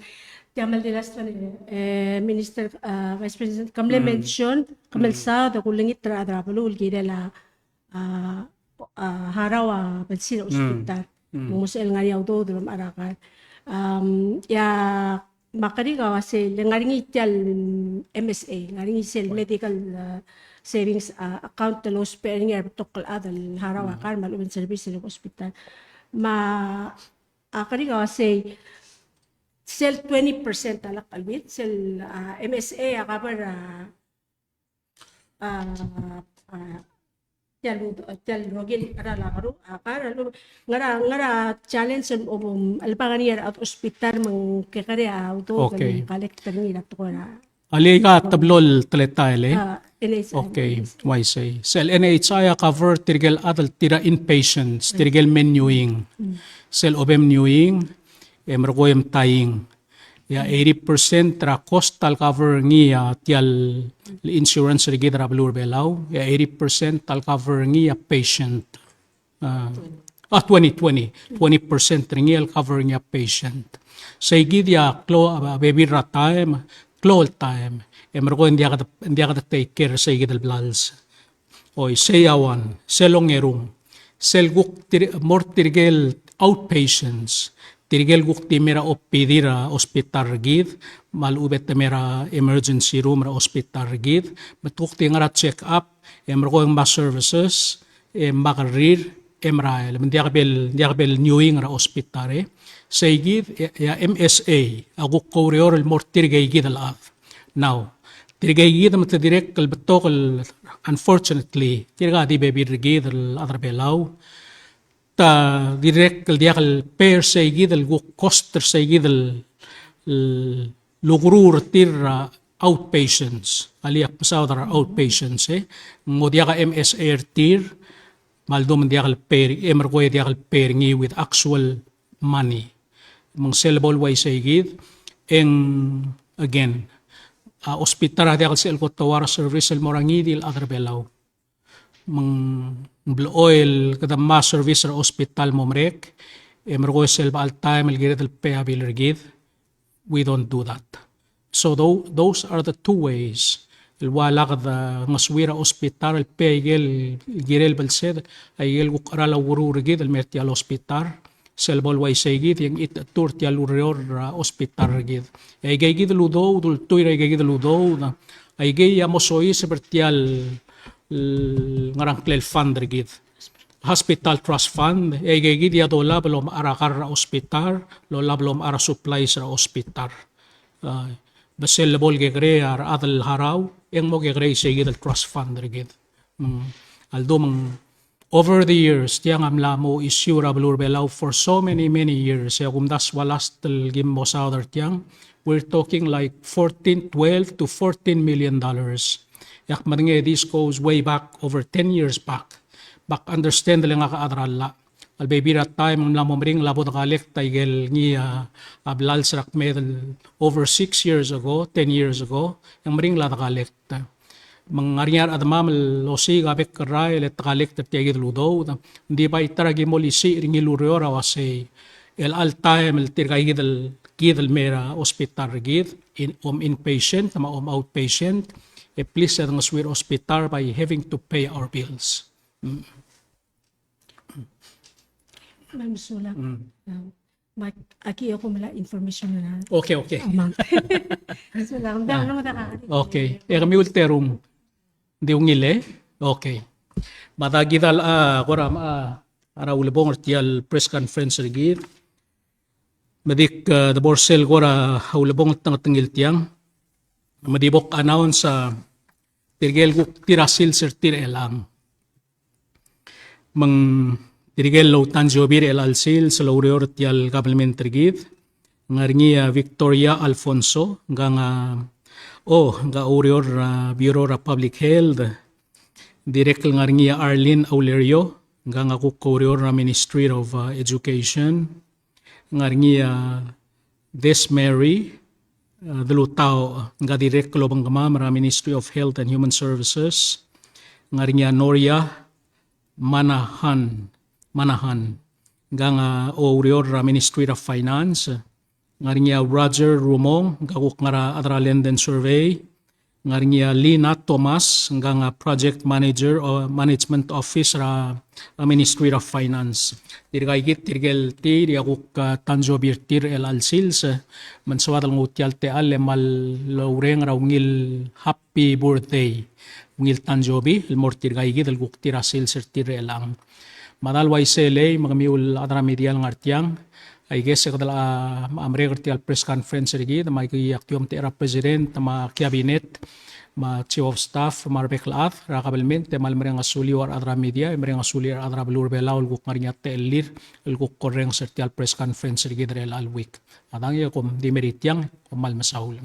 Tia me di last one, eh, Minister, ah, Vice President, ke mle mention, ke mle saod e kulengit er a rechad er a beluu el kirel a, ah, ah, harau a blals er a hospital. Mm. Ng mo sebechel ngar er ngii a udoud el omechar a kar. Um, ia, me a kerik a uasei, le ngar er ngii tia el M S A, ngar er ngii sel medical, uh, savings, uh, account el ousbech er ngii er a rebetok el chad el harau a kar me a lechub e ng service er a hospital. Me a kerik a uasei, sel twenty percent a lak el bid, sel, uh, M S A a cover, uh, a, a, tia el, tia el rokui el cheral a kar, a kar, a lu-, ngar er a, ngar er a challenge el, um, el bo er ngii a rechad er a hospital me ng kekerei a udoud el collect er ngii er a tekoi er a. Alii, aika teblo el teletael, e? A, N H I. Okay, uaisei. Sel N H I a cover tirke el chad el tir a inpatients, tirke el me mnuing. Mm. Sel obem mnuing, e merekong e mtaing. Ia, eighty percent er a cost a le cover er ngii a tia el insurance er kid er a beluu er a Belau, ia eighty percent a le cover er ngii a patient. A, a, twenty, twenty. Twenty percent er ngii a le cover er ngii a patient. Seikid a klou, a, bebil er a taem, klou el taem. E merekong e ng diak de, ng diak de take care er seikid el blals. Oi, sei a one, sel ongerung. Sel kuk tir-, mo er tirke el outpatients, tirke el kuk di mei er a O P D er a hospital er kid, me a lechub e te mei er a emergency room er a hospital er kid, me te kuk di ngar er a check up, e merekong e ngmai a services, e ngmai a kerrir, e merael, me ng diak bo el, diak bo el mnuing er a hospital, e. Seikid, e, e a M S A a kuk oureor el mo er tirkeikid el chad. Now, tirkeikid me te dirrek el betok el, unfortunately, tirka di bebil er kid el chad er a Belau. Te dirrek el diak el pay er seikid el kuk cost er seikid el, el ukeruul er tir er a outpatients. Alii, ak mesaod er a outpatients, e. Ng mo diak a M S A er tir, me a ldu me ng diak el pay, e merekong e diak el pay er ngii with actual money. Me ng sel bo el uaiseikid, e ng, again, a hospital a diak el sebechel kot el ua a service el mo er a ngii di el chad er a Belau. Me ng blechoel kede ngmai a service er a hospital el mo merek, e merekong e sel bo el taem el kired el pay a bill er kid, we don't do that. So tho-, those are the two ways. El ua lak de ngosuir a hospital el pay a ikel kirel belsed, a ikel kuk cheral a ukeruul er kid el mei er tia el hospital. Sel bo el uaiseikid, e ng chitechetur tia el ureor er a hospital er kid. E aikeikid el udoud, ultuil er aikeikid el udoud, aikei a mo soiseb er tia el, el ngerang, ngklel fund er kid. Hospital Trust Fund, e aikeikid a dolab el omechar a kar er a hospital, lolab el omechar a supplies er a hospital. A, me sel bo el kekerei a rechad el harau, e ng mo kekerei seikid el trust fund er kid. Mm. A ldu me ng, over the years, tiang a mla mo issue er a beluu er a Belau for so many, many years. E a kumdasu a last el ki mo saod er tiang, we're talking like fourteen, twelve to fourteen million dollars. E ak medengei, this goes way back, over ten years back. Me ak understand el ngak a chad er a llach. A lebebil er a taem ng mla mo meringel a bo de collect a ikel ngii a, a blals er a kmeed el over six years ago, ten years ago, e ng meringel a de collect. Me ng ngar er ngii a rechedemam el osiik a bek el rael e te collect er tia kid el udoud. Ng di bai ta er a ki mo olisiich er ngii el ureor a uasei, el chelecha el taem el tirka kid el, kid el mei er a hospital er kid, in, om inpatient, me a om outpatient, e please e de ngosuir a hospital by having to pay our bills. Mm. Me mesulang. Mm. Me aki ko mla information er a. Okay, okay. Amang. Mesulang. Ng diak, ng diak. Okay. E kemiu el terung. Ng di ungil e? Okay. Me a kid a, a, kora, a, a ulebongel er tia el press conference er kid. Me dik, a, de bo er sel kora ulebongel tengetengil tiang. Me di bo kannounce a tirke el kuk tir a sils er tir er chelechang. Me ng tirke el outansiobi er chelecha el sils el oureor er tia el kabelment er kid, ng ngar er ngii a Victoria Alfonso, ngkang a O, ngka oureor er a Bureau er a Public Health. Dirrek el ngar er ngii a Arlene Aulerio, ngka a kuk oureor er a Ministry of, uh, Education. Ngar er ngii a Desmary, uh, Delutao, ngka dirrek el obengkemam er a Ministry of Health and Human Services. Ngar er ngii a Noria Manahan, Manahan, ngka a oureor er a Ministry of Finance. Ngar er ngii a Roger Rumong, ngka kuk ngar er a chad er a Land and Survey. Ngar er ngii a Lina Thomas, ngka a Project Manager, uh, Management Office er a, uh, Ministry of Finance. Tirkaikid tirke el tir a kuk, uh, tanjobi er tir er chelecha el sils, me ng soad el nguu tia el techall e kmal oureng er a ungil happy birthday, ungil tanjobi el mo er tirkaikid el kuk tir a sils er tir er chelechang. Me a da el uaisei e lei, me kemiu el chad er a media el ngar tiang, aike se kede locha merek er tia el press conference er kid, me aike a ktiomtechei er a President, me a Cabinet, me a Chief of Staff, me a rebek el chad er a kabelment, e kmal mereng a suliu a rechad er a media, e mereng a suliu a rechad er a beluu er a Belau el kuk ngar er ngii a techellir el kuk orrenges er tia el press conference er kid er chelecha el week. A dang e kom di mei er tiang, kom kmal mesaul.